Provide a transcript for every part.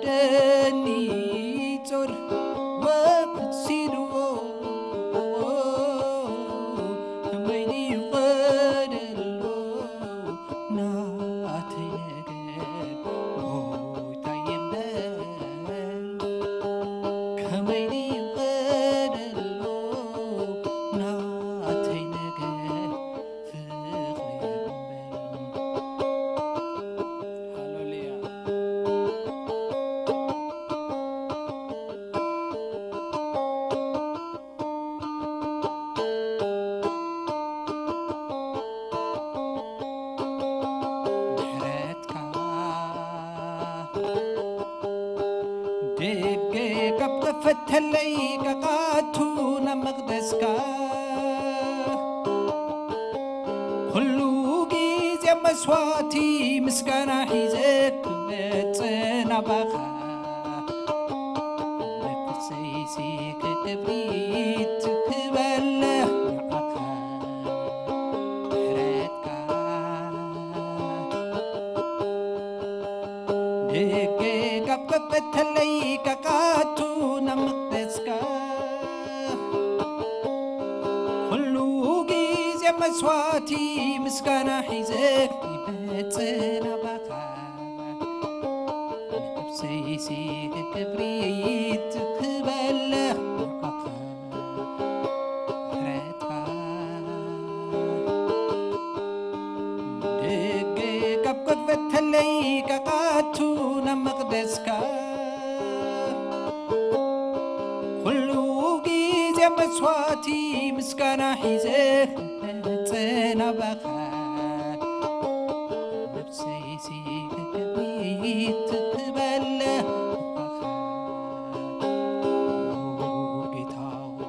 ደኒ ጾር ወፍሲድዎ ከመይ ድዩ ቀደሎ ናተይ ነገር ጎይታይ እምበር ከመይ ድዩ ቀደሎ ናተይ ነገር ፍቕሪ እምበር። ሃሌሉያ። ምሕረትካ ደገ ካብ ከፈተለይ፣ ከኣቱ ናብ መቕደስካ፣ ኩሉ ግዜ መስዋዕቲ ምስጋና ሒዘ ክመጽእ ናባኻ። ነፍሰይሲ ክብሪት ክበለ ንዓኻ። ምሕረትካ ደገ ካብ ከፈተለይ፣ ከኣቱ ናብ መቕደስካ፣ ኩሉ ግዜ መስዋዕቲ ምስጋና ሒዘ ይመጽእ ናባኻ። ነፍሰይሲ ክብሪት ክበለ ንዓኻ። ምሕረትካ ደገ ካብ ከፈተለይ፣ ከኣቱ ናብ መቕደስካ፣ ኩሉ ግዜ መስዋዕቲ ምስጋና ሒዘ ክመጽእ ናባኻ። ነፍሰይሲ ክብሪት ክበለ ንዓኻ። ጌታ ሆይ፣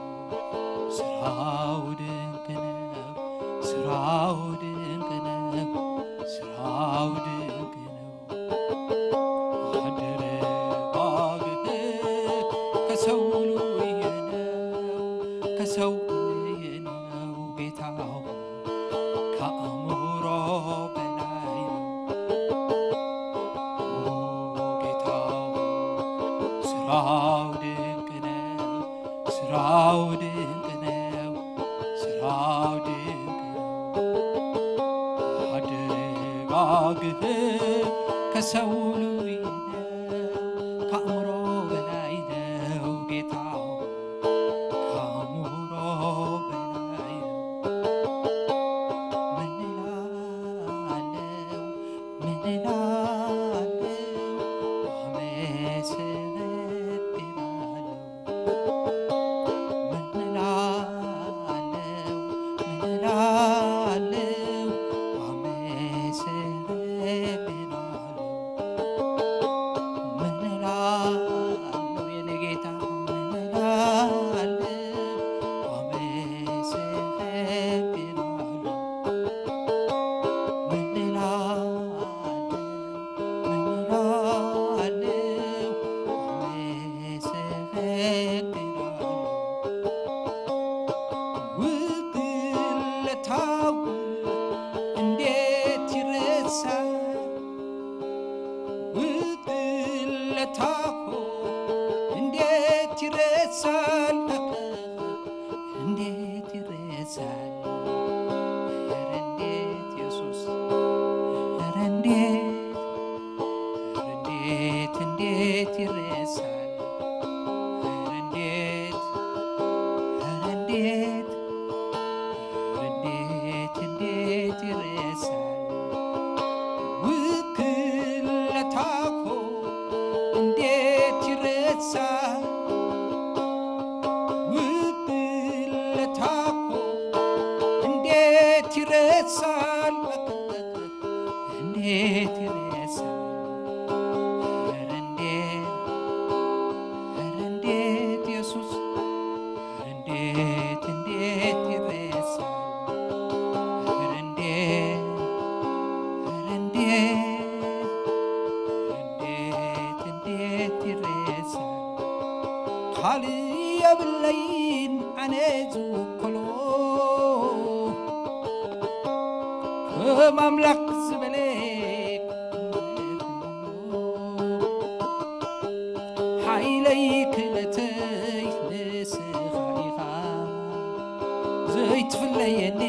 ስራው ድንቅ ነው፣ ስራው ድንቅ ነው፣ ስራው ድንቅ ነው። አደረባግህ ከሰው ልዩ ነው፣ ከሰው ልዩ ነው ጌታ ሆይ፣ ከአእምሮ በላይ ነው። ኦ ጌታ ሆይ፣ ስራው ድንቅ ነው፣ ስራው ድንቅ ነው፣ ስራው ድንቅ ነው። አደረጋግህ ከሰው ልዩ ነው፣ ከአእምሮ በላይ ነው ጌታ ሆይ፣ ከአእምሮ በላይ ነው። ምን እላለሁ፣ ምን እላለሁ፣ አመሰግናለሁ። ምን እላለሁ፣ ምን እላለሁ፣ አመሰግናለሁ። ምን እላለሁ የኔ ጌታ፣ ምን እላለሁ፣ አመሰግናለሁ። ምን እላለሁ፣ ምን እላለሁ፣ አመሰግናለሁ። ውለታው እንዴት ይረሳል? ውለታው እንዴት ይረሳል? እንዴት ይረሳል? ኧረ እንዴት ኢየሱስ፣ ኧረ እንዴት፣ ኧረ እንዴት፣ እንዴት ይረሳል? ኧረ እንዴት፣ ኧረ እንዴት፣ ኧረ እንዴት፣ እንዴት ይረሳል? ውለታው እኮ እንዴት ይረሳል? ውለታው እኮ እንዴት ይረሳል? እንዴት ይረሳል? ኧረ እንዴት፣ ኧረ እንዴት ኢየሱስ፣ ኧረ እንዴት፣ እንዴት ይረሳል? ኧረ እንዴት፣ ኧረ እንዴት፣ ኧረ እንዴት፣ እንዴት ይረሳል? ካልእ የብለይን ኣነ ዝውክሎ፣ ከም ኣምላኽ ዝበለ ሓይለይ ክእለተይ ንስኻ ኢኻ፣ ዘይትፍለየኒ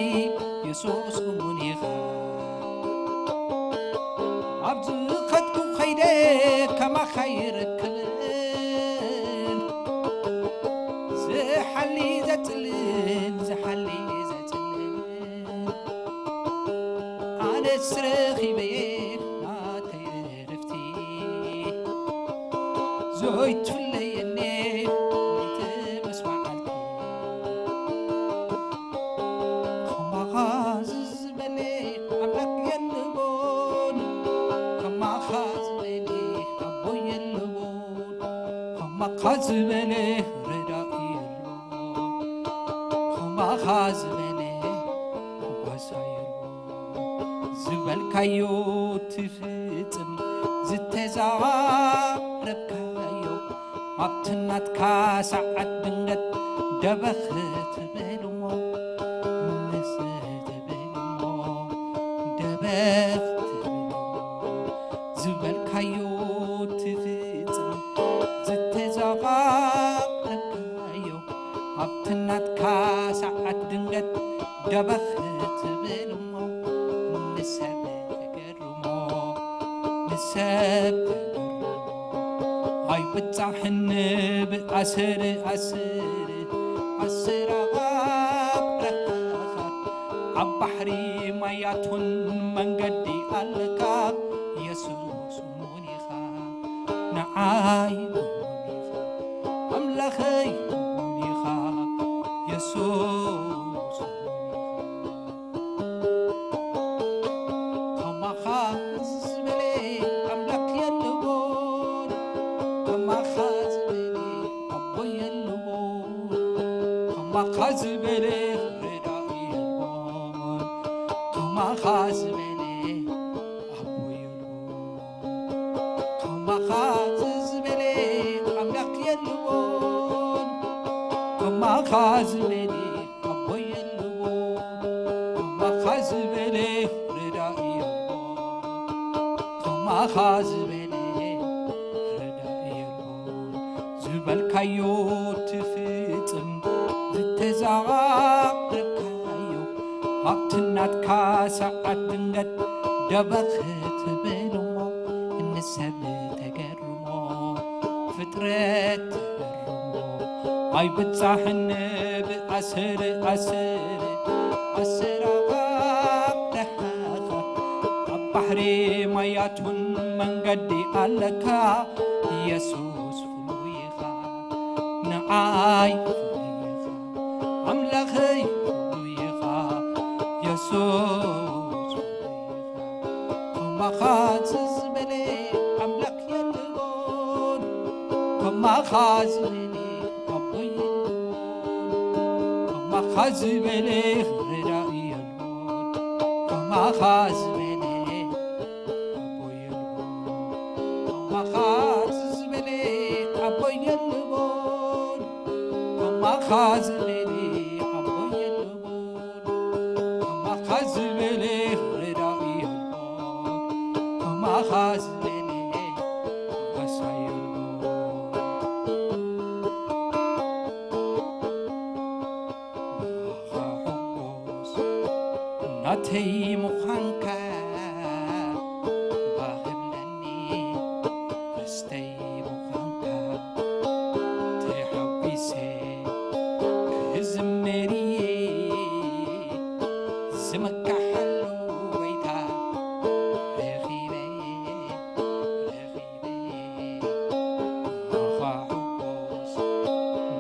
የሱስ እሙን ኢኻ። ኣብ ዝኸድኩ ከይደ ከማኻ ይረክብን፣ ዝሓሊ ዘጽልል፣ ዝሓሊ ዘጽልል፣ ኣነስ ረኺበየ ናተይ ዕረፍቲ። ዘይትፍለየኒ ዘይትመስማዓልቲ። ከማኻ ዝበለ ኣምላኽ የልቦን፣ ከማኻ ዝበለ ኣቦ የልቦን፣ ከማኻ ዝበለ ረዳኢ የልቦን፣ ከማኻ ዝበለ ዋሳ የልቦን። ዝበልካዮ ትፍጽም፣ ዝተዛረብካዮ ኣብቲ ናትካ ሰዓት ድንገት ደበኽ ትብል እሞ፣ ምስ ትብል እሞ፣ ደበኽ ትብል እሞ፣ ዝበልካዮ ትፍጽም፣ ዝተዛረብካዮ ኣብቲ ናትካ ሰዓት ድንገት ደበኽ ትብል እሞ፣ ንሰብ ተገርሞ፣ ንሰብ ተገርሞ፣ ኣይብጻሕን ብኣስር ኣስር ኣስር ኣቕራብ ኣብ ባሕሪ ማያቱን መንገዲ ኣለካ። የሱስ እሙን ኢኻ፣ ንዓይ እሙን ኢኻ፣ ኣምላኸይ እሙን ኢኻ፣ የሱስ እሙን ኢኻ። ከማኻ ዝበለ ኣምላኽ የልቦን፣ ከማኻ ዝበለ ኣቦ የልቦን፣ ከማኻ ዝበለ ረዳኢ የልቦን፣ ከማኻ ዝበለ ኣቦ የልቦን፣ ከማኻ ዝበለ ኣምላኽ የልቦን፣ ከማኻ ዝበለ ኣቦ የልቦን፣ ከማኻ ዝበለ ረዳኢ የልቦን፣ ከማኻ ዝበለ ረዳኢ የልቦን። ዝበልካዮ ትፍጽም፣ ዝተዛረብካዮ ኣብቲ ናትካ ሰዓት ድንገት ደበኽ ትብል እሞ፣ ንሰብ ተገርሞ፣ ፍጥረት ተገርሞ፣ ኣይብጻሕን ብኣስር ኣስር ኣስር ኣቕራብ ደሓኻ፣ ኣብ ባሕሪ ማያቱን መንገዲ ኣለካ። የሱስ ፍሉይ ኢኻ፣ ንዓይ ፍሉይ ኢኻ፣ ኣምላኸይ ፍሉይ ኢኻ፣ የሱስ ፍሉይ ኢኻ። ከማኻ ዝበለ ኣምላኽ የልቦን፣ ከማኻ ዝበለ ኣቦ የልቦን፣ ከማኻ ዝበለ ረዳኢ የልቦን፣ ከማኻ ዝበለ ኣቦ የልቦን፣ ከማኻ ዝበለ ኣቦ የልቦን፣ ከማኻ ዝበለ ኣቦ የልቦን፣ ከማኻ ዝበለ ረዳኢ የልቦን፣ ከማኻ ዝበለ ዋሳ የልቦን። ብኻ ሕጎስ ናተይ ምዃንካ ባህ ብለኒ፣ ርስተይ ምዃንካ ተሓጒሰ ክዝምር እየ። ስምካ ሓሉ ጎይታ ረኺበ፣ ረኺበ። ብኻ ሕጎስ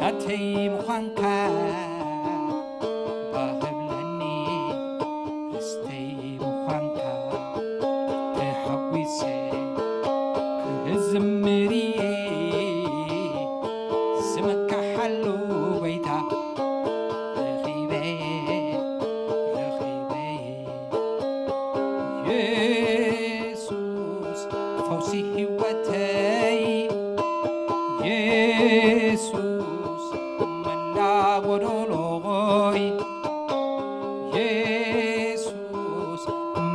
ናተይ ምዃንካ ባህ ብለኒ፣ ርስተይ ምዃንካ ተሓጒሰ ክዝምር እየ። ስምካ ሓሉ ጎይታ ረኺበ፣ ረኺበ። የሱስ ፈውሲ ህይወተይ፣ የሱስ መላ ጎደሎይ፣ የሱስ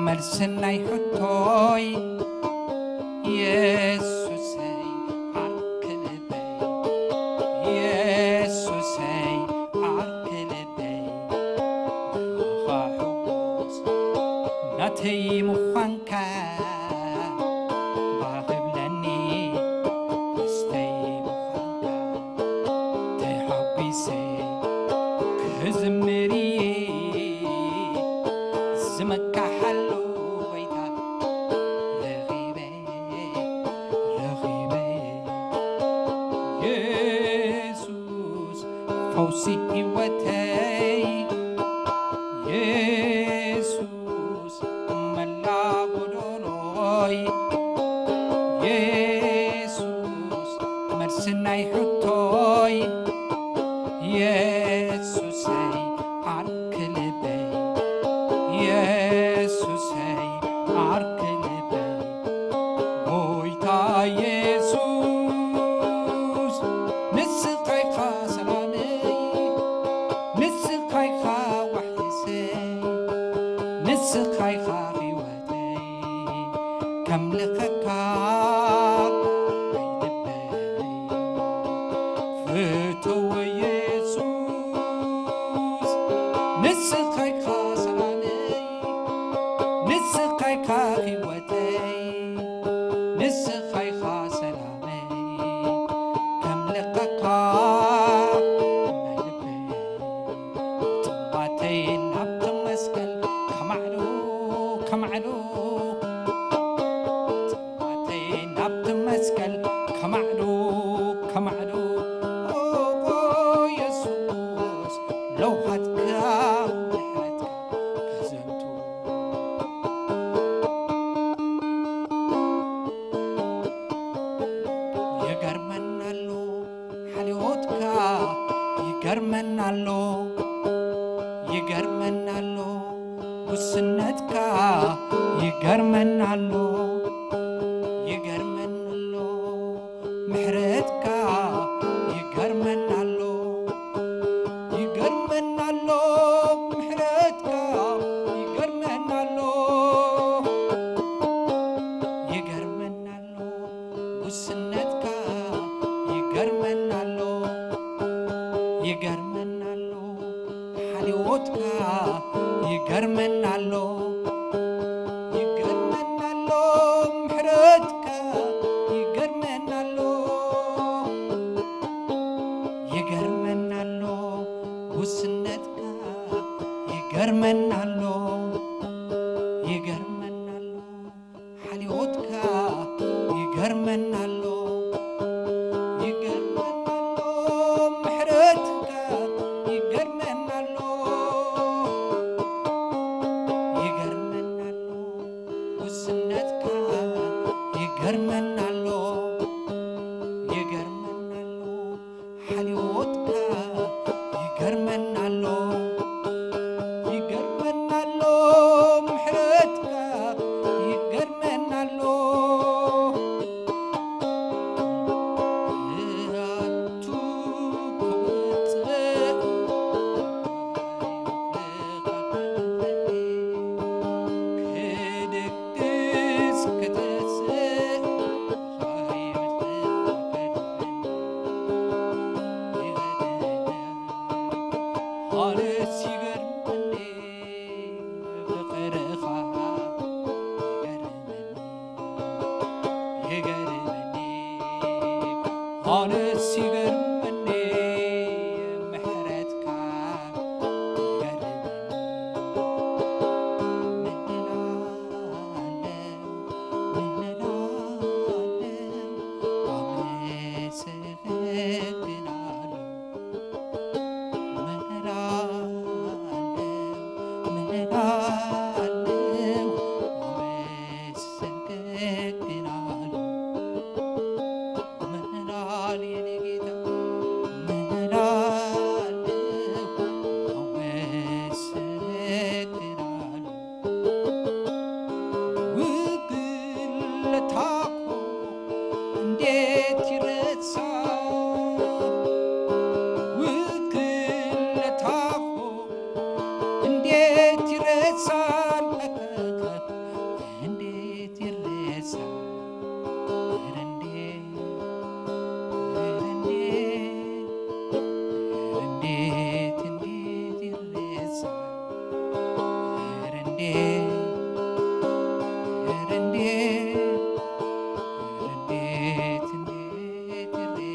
መልሲ ናይ ሕቶይ፣ የሱሰይ ዓርኪ ልበይ። ህይወተይ የሱስ መላ ጎዶሎይ የሱስ መልሲ ናይ ሕቶይ የሱሰይ ዓርኪ ልበይ የሱሰይ ዓርኪ ልበይ ጎይታ የሱስ ንስኻ ኢኻ ሰላመይ ንስኻ ኢኻ ዋሕሰይ ንስኻ ኢኻ ህይወተይ ከምልኸካ ናይ ልበይ ፍትው የሱስ ንስኻ ኢኻ ሰላመይ ንስኻ ኢኻ ህይወተይ ንስኻ ኢኻ ሰላመይ ከምልኸካ ናይ ልበይ ጽምባተይ ናብቲ መስቀል ከማዕሉ ከማዕሉ ጽምባተይ ናብቲ መስቀል ከማዕሉ ከማዕሉ ኦጎ የሱስ ለውሃትካ ምሕረትካ ክዘንቱ ይገርመናሎ ሓልዮትካ ይገርመናሎ ይገርመናሎ ውስነትካ ይገርመናሎ ይገርመናሎ ምሕረትካ ይገርመናሎ ይገርመናሎ ምሕረትካ ይገርመናሎ ይገርመናሎ ውስነትካ ይገርመናሎ ይገርመናሎ ሓልዮትካ ይገርመናሎ ይገርመናሎ ምሕረትካ ይገርመናሎ ይገርመናሎ ውስነትካ ይገርመናሎ ይገርመናሎ ሓልዮትካ ይገርመናሎ ይገርመናሎ ምሕረትካ ይገርመናሎ ይገርመናሎ ውስነትካ ይገርመናሎ ይገርመናሎ ሓልዮትካ ይገርመናሎ ይገርመናሎ ምሕረትካ ይገርመናሎ እኣቱ ክወፅእ ክድቅስ ክተስእ ኣነስ ይገርመኒ ፍቕርኻ ይገርመኒ ይገርመኒ ኣነስ ይገርመኒ ምሕረትካ ይገርመኒ ምህላለ ምህላለ ኣመሰግናሉ ምህላለ ምህላለ ኣመሰግናሉ ምህላል የኔ ጌታ ምህላል አመሰግናለሁ። ውክለታኮ እንዴት ይረሳል? ውክለታኮ እንዴት ይረሳል? እንዴት ይረሳል? ኧረ እንዴት፣ ኧረ እንዴት፣ ኧረ እንዴት፣ እንዴት ይረሳል? ኧረ እንዴት፣ ኧረ እንዴት፣ ኧረ እንዴት፣ እንዴት ይረሳል?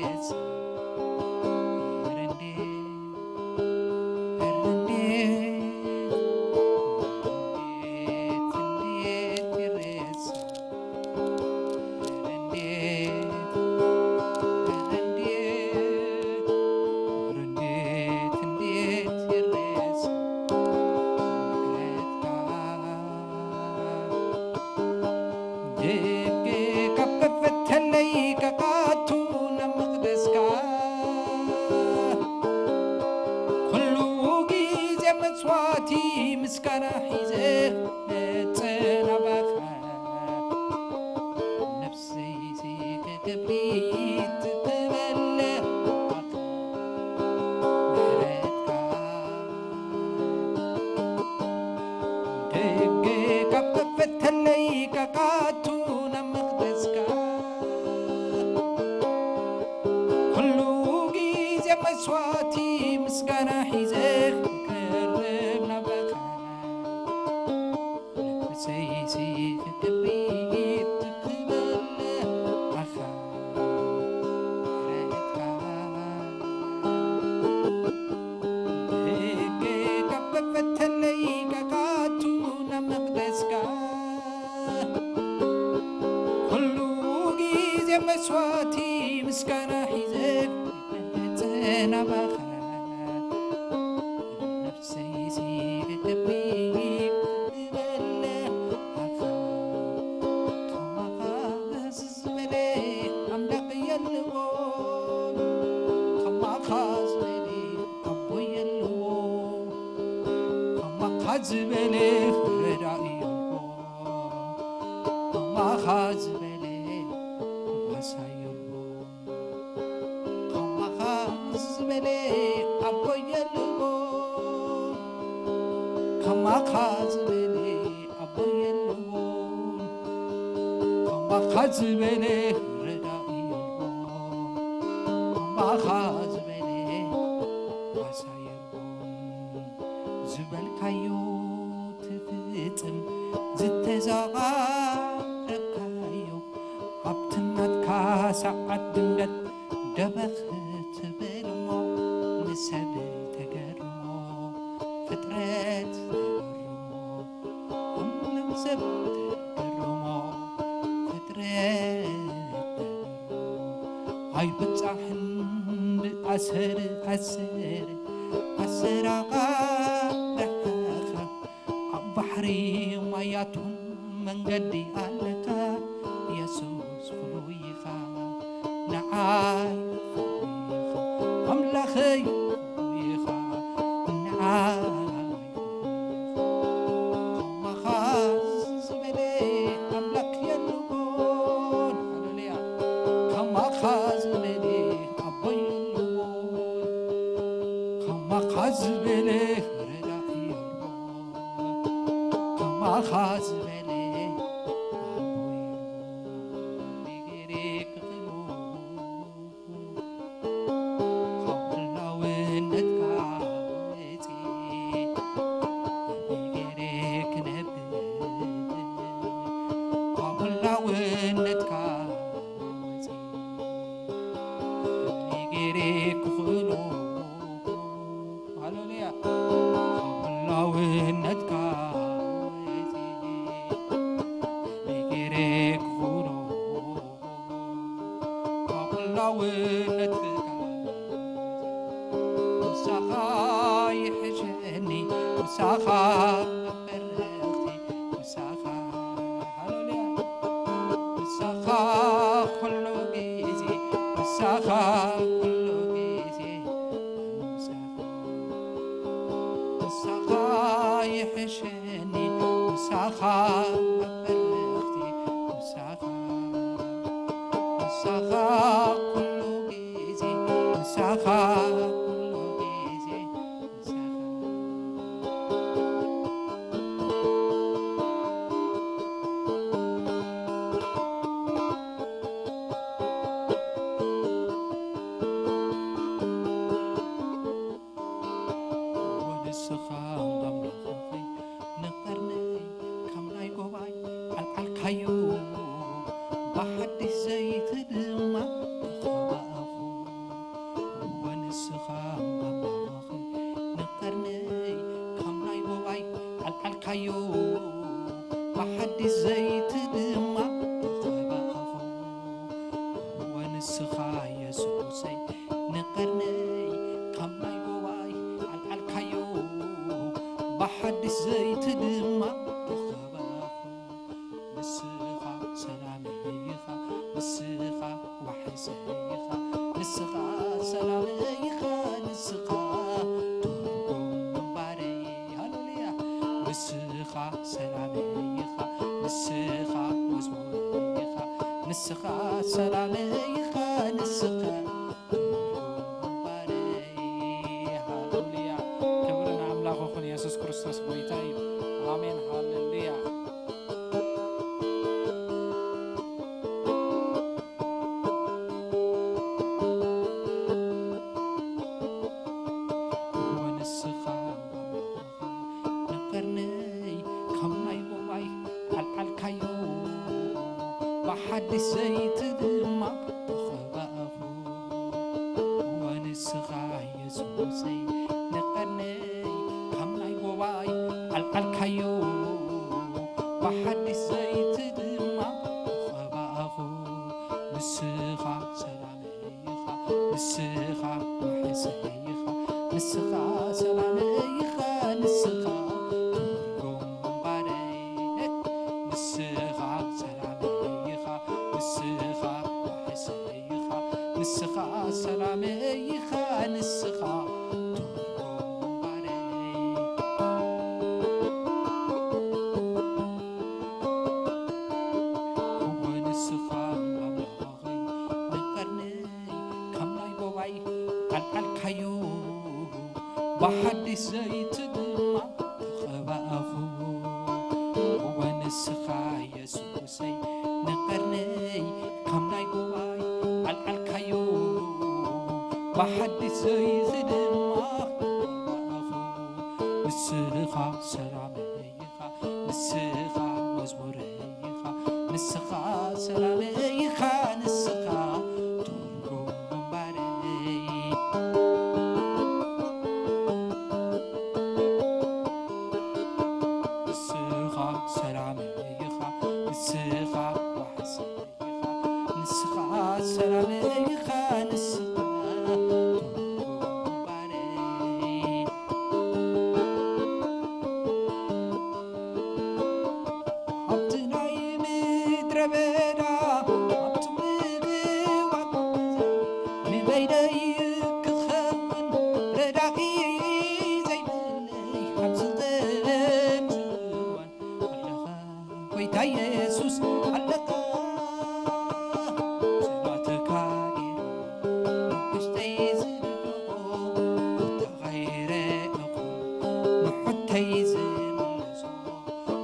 ክብሪት ክበለ ምሕረትካ ደገ ካብ ከፈተለይ ካብ ክኣቱ ናብ መቕደስካ ኩሉ ግዜ መስዋእቲ ምስጋና ሒዘ ክቀርብ ናባኻ። ነፍሰይሲ ክብሪት ክበለ ኣኻ ምሕረትካ ደገ ካብ ከፈተለይ ካብ ክኣቱ ናብ መቕደስካ ኩሉ ግዜ መስዋእቲ ምስጋና ሒዘ ክመጽእ ናባኻ። ነፍሰይሲ ክብሪት ክበለ ኣኻ። ከማኻ ዝበለ ኣምላኽ የልቦን፣ ከማኻ ዝበለ ኣቦ የልቦን፣ ከማኻ ዝበለ ረዳኢ የልቦን፣ ከማኻ ዝበለ ዋሳ የልቦን። ከማኻ ዝበለ ኣቦ የልቦን፣ ከማኻ ዝበለ ኣቦ የልቦን፣ ከማኻ ዝበለ ረዳኢ የልቦን፣ ከማኻ ዝበለ ዋሳ የልቦን። ዝበልካዮ ትፍጽም ዝተዛራረብካዮ ኣብቲ ናትካ ሰዓት ድንገት ደበኽ ትብል እሞ ንሰብ ተገርሞ ፍጥረት ተገርሞ ኣምላኽ ሰብ ተገርሞ ፍጥረት ተገርሞ ኣይብጻሕን ኣሰር ኣሰር ኣሰራቓ ረሓኻ ኣብ ባሕሪ ማያቱን መንገዲ ኣለካ የሱስ ፍሉይ ኢኻ ንዓይ ፍሉይ ኢኻ ኣምላኸይ ፍሉይ ኢኻ ንዓይ ፍሉይ ኢኻ ከማኻ ዝበለ ኣምላኽ የልቦን ሃሌሉያ ከማኻ ዝበለ ኣቦ የልቦን ከማኻ ዝበለ ረዳኢ የልቦን ከማኻ ዝበለ ኣቦ የልቦን። ከመይ ገይረ ክኽእሎ ካብ ህላውነትካ ወፂ ከመይ ገይረ ክነብር ካብ ህላውነትካ ወፂ ከመይ ገይረ ክኽእሎ ሃሌሉያ ካብ ህላውነትካ ወፂ ከመይ ገይረ ክኽእሎ ካብ ህላውነትካ ምሳኻ ይሕሸኒ ምሳኻ በረኽቲ ምሳኻ ሃሌሉያ ምሳኻ ኩሉ ግዜ ምሳኻ ኩሉ ግዜ ምሳኻ ምሳኻ ይሕሸኒ ምሳኻ በረኽቲ ምሳኻ ምሳኻ ኩሉ ግዜ ምሳኻ ኩሉ ግዜ ምሳኻ ንስኻ ኣምላኸይ ንቐርነይ ካብ ናይ ጎባይ ኣልዓልካዮ ብሓድሽ ዘይቲ ድማ ተቐባእኹ ንስኻ ኣምላኸይ ንቐርነይ ካብ ናይ ጎባይ ኣልዓልካዮ ብሓድሽ ዘይቲ ድማ ተቐባእኹ ወንስኻ የሱሰይ ንቐርነይ ካብ ናይ ጎባይ ኣልዓልካዮ ብሓድሽ ዘይቲ ድማ ተኸባኹ ንስኻ ሰላመይ ኢኻ ንስኻ ዋሕሰይ ኢኻ ንስኻ ሰላመይ ኢኻ ንስኻ ትርጉም ምንባረይ ሃሌሉያ ንስኻ ሰላመይ ኢኻ ንስኻ መዝሙረይ ኢኻ ንስ ንስኻ ሰላመይ ኢኻ፣ ንስኻ እምባረይ። ሃሌሉያ። ክብሪ ንኣምላኽ ይኹን፣ የሱስ ክርስቶስ ጐይታ እዩ። ኣሜን። ሃሌሉያ። ወንስኻ ንቐርነይ ካብ ናይ ጐባይ ኣልዓልካዮ፣ ብሓድሽ ዘይቲ ድማ ተቐባእኹ። ወንስኻ የሱሰይ ንቐርነይ ካብ ናይ ጐባይ ኣልዓልካዮ፣ ብሓድሽ ዘይቲ ድማ ተቐባእኹ። ንስኻ ሰላመይ ኢኻ፣ ንስኻ ዋሕሰይ ኢኻ፣ ንስኻ ሰላመይ ኢኻ፣ ንስኻ ትርጉም እምባረይ። ንስኻ ሰላመይ ኢኻ፣ ንስኻ ዋሕሰይ ኢኻ፣ ንስኻ ሰላመይ ኢኻ፣ ንስኻ ትርጉም እምባረይ። እወ ንስኻ ኣምላኸይ ንቐርነይ ካብ ናይ ጐባይ ኣልዓልካዮ፣ ብሓድሽ ዘይቲ ድማ ተቐባእኹ። እወ ንስኻ የሱሰይ ንቐርነይ ካብ ናይ ጐባይ ኣልዓልካዮ፣ ብሓድሽ ዘይቲ ድማ ተቐባእኹ። ንስኻ ሰላመይ ኢኻ፣ ንስኻ መዝሙረይ ኢኻ፣ ንስኻ ሰላመይ ኢኻ፣ ንስኻ ትርጉም እምባረይ። ንስኻ ሰላመይ ኢኻ፣ ንስኻ ዋሕሰይ ኢኻ፣ ንስኻ ሰላመይ ኢኻ፣ ንስኻ ትርጉም እምባረይ። ኣብቲ ናይ ምድረ በዳ፣ ኣብቲ ምድዋቕ ንበይነይ ክኸውን ረዳኢ ዘይብለይ፣ ኣብዚ ጸገም እዋን ኣለኻ ጐይታ የሱስ ኣለኻ። ስማትካ እዩ ውሽጠይ ዝድርቖ፣ ቁጣኻ ይረእኹ ንሑተይ ዝምልሶ።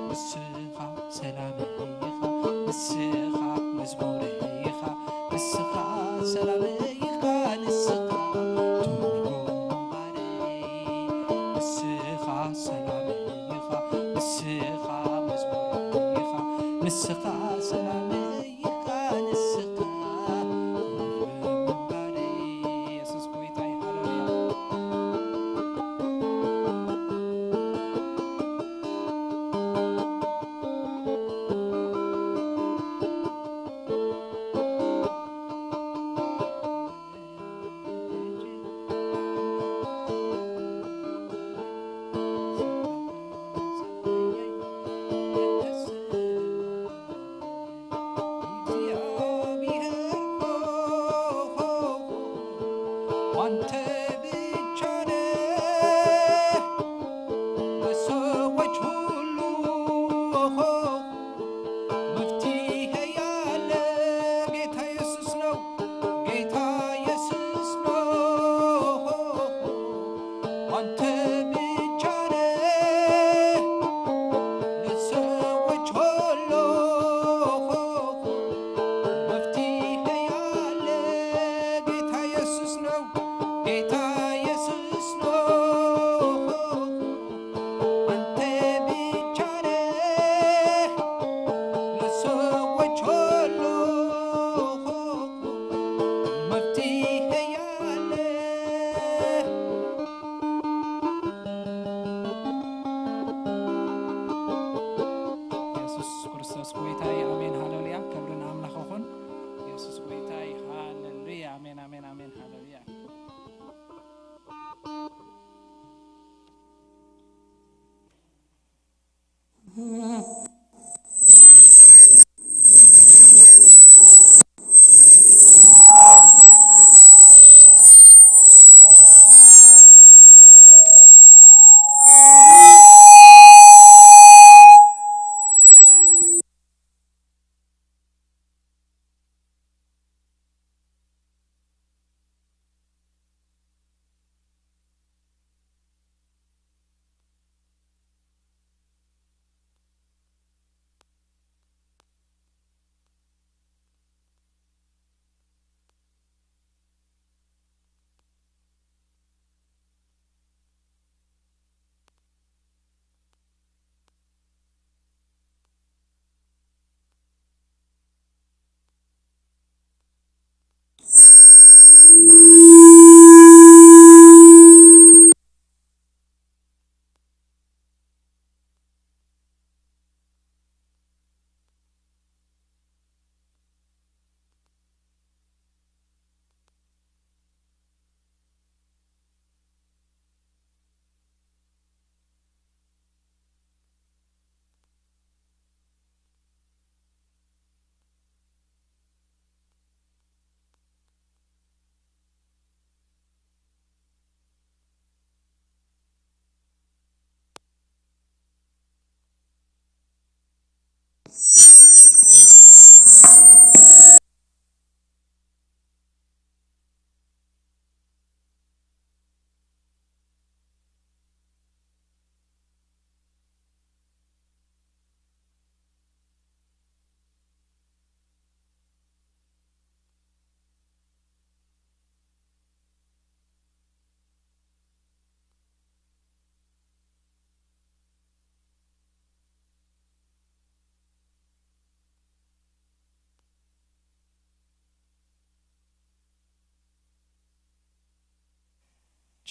ንስኻ ሰላመይ ኢኻ፣ ንስኻ መዝሙረይ ኢኻ፣ ንስኻ ሰላመይ ኢኻ፣ ንስኻ ትርጉም እምባረይ። ንስኻ ሰላመይ ኢኻ፣ ንስኻ መዝሙረይ ኢኻ፣ ንስኻ ሰላመይ ኢኻ፣ ንስኻ ትርጉም እምባረይ። የሱስ ጐይታ እዩ። ሃሌሉያ።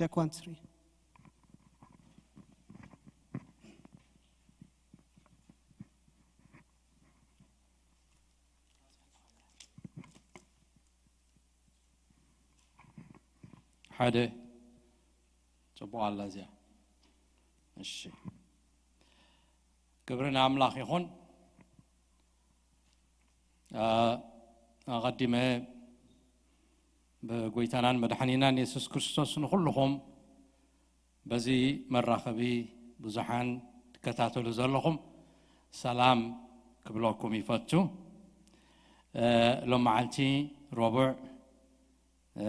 Check one, three. ሓደ ጽቡቕ ኣላ እዚኣ። እሺ፣ ክብሪ ንኣምላኽ ይኹን። ኣ፣ ኣቐዲመ ብጎይታናን መድሓኒናን የሱስ ክርስቶስ ንኹልኹም በዚ መራኸቢ ብዙሓን ትከታተሉ ዘለኹም ሰላም ክብለኩም ይፈቱ። እ፣ ሎም መዓልቲ ረቡዕ፣ እ፣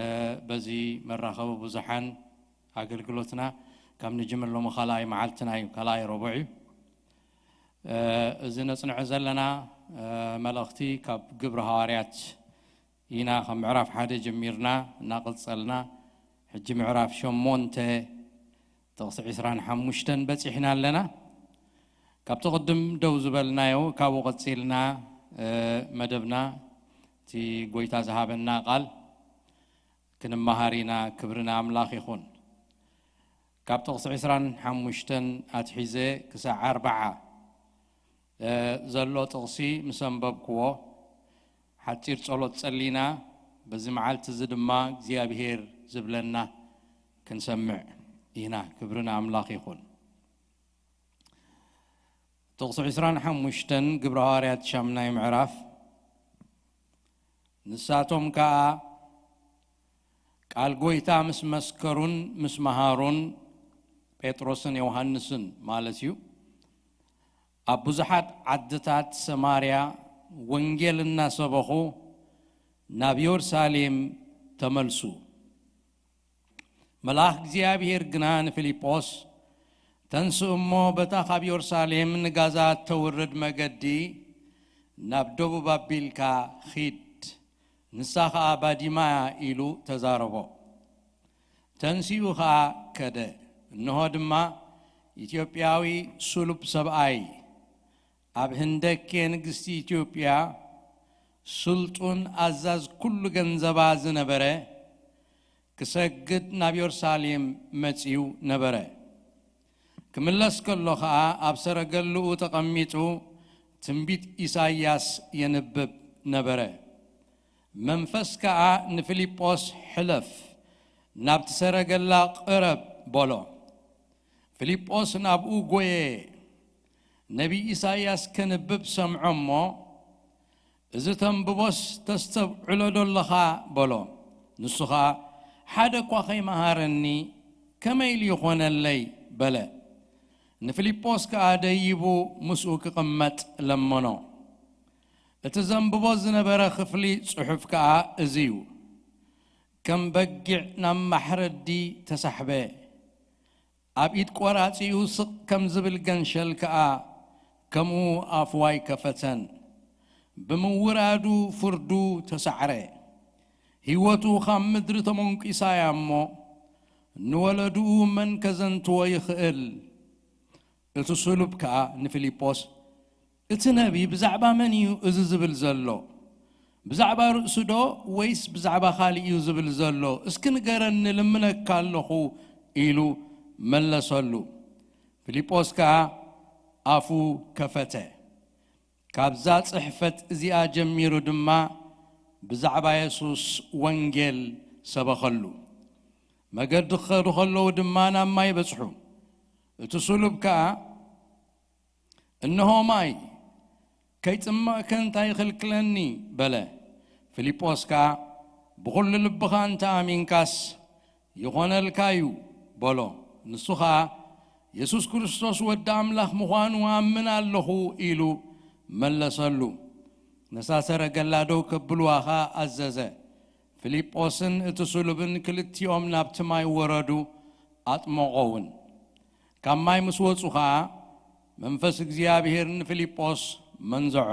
በዚ መራኸቢ ብዙሓን ኣገልግሎትና ካብ ንጅምር ሎሚ ካልኣይ መዓልትና እዩ፣ ካልኣይ ረቡዕ እዩ። እ፣ እዚ ነጽንዖ ዘለና፣ እ፣ መልእኽቲ ካብ ግብሪ ሃዋርያት ኢና። ካብ ምዕራፍ ሓደ ጀሚርና እናቐጸልና ሕጂ ምዕራፍ ሸሞንተ ጥቕሲ ዕስራን ሓሙሽተን በጺሕና ኣለና። ካብቲ ቅድም ደው ዝበልናዮ ካብኡ ቀጺልና፣ እ፣ መደብና እቲ ጎይታ ዝሃበና ቃል ክንመሃር ኢና። ክብሪ ንኣምላኽ ይኹን። ካብ ጥቕሲ ዕስራን ሓሙሽተን ኣትሒዘ ክሳዕ ኣርብዓ፣ እ፣ ዘሎ ጥቕሲ ምስ ኣንበብክዎ ሓጺር ጸሎት ጸሊና፣ በዚ መዓልቲ እዚ ድማ እግዚኣብሄር ዝብለና ክንሰምዕ ኢና። ክብሪ ንኣምላኽ ይኹን። ጥቕሲ ዕስራን ሓሙሽተን ግብረ ሃዋርያት ሻምናይ ምዕራፍ። ንሳቶም ከኣ ቃል ጎይታ ምስ መስከሩን ምስ መሃሩን፣ ጴጥሮስን ዮሃንስን ማለት እዩ፣ ኣብ ብዙሓት ዓድታት ሰማርያ ወንጌል እናሰበኹ ናብ የሩሳሌም ተመልሱ። መልኣኽ እግዚኣብሔር ግና ንፊልጶስ፣ "ተንስእ እሞ በታ ካብ የሩሳሌም ንጋዛ እተውርድ መገዲ ናብ ደቡብ ኣቢልካ ኺድ፣ ንሳ ኸኣ ባዲማ እያ" ኢሉ ተዛረቦ። ተንሲኡ ኸኣ ከደ። እንሆ ድማ ኢትዮጵያዊ ስሉብ ሰብኣይ፣ ኣብ ህንደኬ ንግስቲ ኢትዮጵያ ስልጡን ኣዛዝ ኩሉ ገንዘባ ዝነበረ፣ ክሰግድ ናብ የሩሳሌም መጺኡ ነበረ። ክምለስ ከሎ ኸኣ ኣብ ሰረገሉኡ ተቐሚጡ ትንቢት ኢሳይያስ የንብብ ነበረ። መንፈስ ከኣ ንፊልጶስ፣ "ሕለፍ፣ ናብቲ ሰረገላ ቅረብ" በሎ። ፊልጶስ ናብኡ ጐየ። ነቢይ ኢሳይያስ ከንብብ ሰምዖ እሞ፣ "እዚ ተንብቦስ ተስተብዕሎ ዶ ኣለኻ?" በሎ። ንሱ ኸኣ፣ "ሓደ እኳ ከይመሃረኒ ከመይ ኢሉ ይኾነለይ?" በለ። ንፊልጶስ ከኣ ደይቡ ምስኡ ክቕመጥ ለመኖ። እቲ ዘንብቦ ዝነበረ ክፍሊ ጽሑፍ ከኣ እዚ እዩ። ከም በጊዕ ናብ ማሕረዲ ተሳሕበ። ኣብ ኢድ ቆራጺኡ ስቕ ከም ዝብል ገንሸል ከኣ ከምኡ ኣፉ ኣይከፈተን። ብምውራዱ ፍርዱ ተሳዕረ። ህይወቱ ካብ ምድሪ ተመንቂሳ እያ እሞ፣ ንወለድኡ መን ከዘንትዎ ይኽእል? እቲ ስሉብ ከኣ ንፊልጶስ፣ "እቲ ነቢ ብዛዕባ መን እዩ እዚ ዝብል ዘሎ? ብዛዕባ ርእሱ ዶ ወይስ ብዛዕባ ካልእ እዩ ዝብል ዘሎ? እስኪ ንገረኒ፣ ልምነካ ኣለኹ" ኢሉ መለሰሉ። ፊልጶስ ከኣ ኣፉ ከፈተ። ካብዛ ጽሕፈት እዚኣ ጀሚሩ ድማ ብዛዕባ የሱስ ወንጌል ሰበኸሉ። መገዲ ክኸዱ ከለዉ ድማ ናብ ማይ በጽሑ። እቲ ስሉብ ከኣ፣ "እንሆ ማይ፣ ከይጽመቕከ እንታይ ይኽልክለኒ?" በለ። ፊልጶስ ከኣ፣ "ብኹሉ ልብኻ እንተ ኣሚንካስ ይኾነልካ እዩ" በሎ። ንሱ ኸኣ፣ "የሱስ ክርስቶስ ወዲ ኣምላኽ ምዃኑ ኣምን ኣለኹ" ኢሉ መለሰሉ። ነታ ሰረገላ ደው ከብልዋ ኸኣ ኣዘዘ። ፊልጶስን እቲ ስሉብን ክልቲኦም ናብቲ ማይ ወረዱ፣ ኣጥመቖ እውን። ካብ ማይ ምስ ወጹ ኸኣ መንፈስ እግዚኣብሔር ንፊልጶስ መንዝዖ።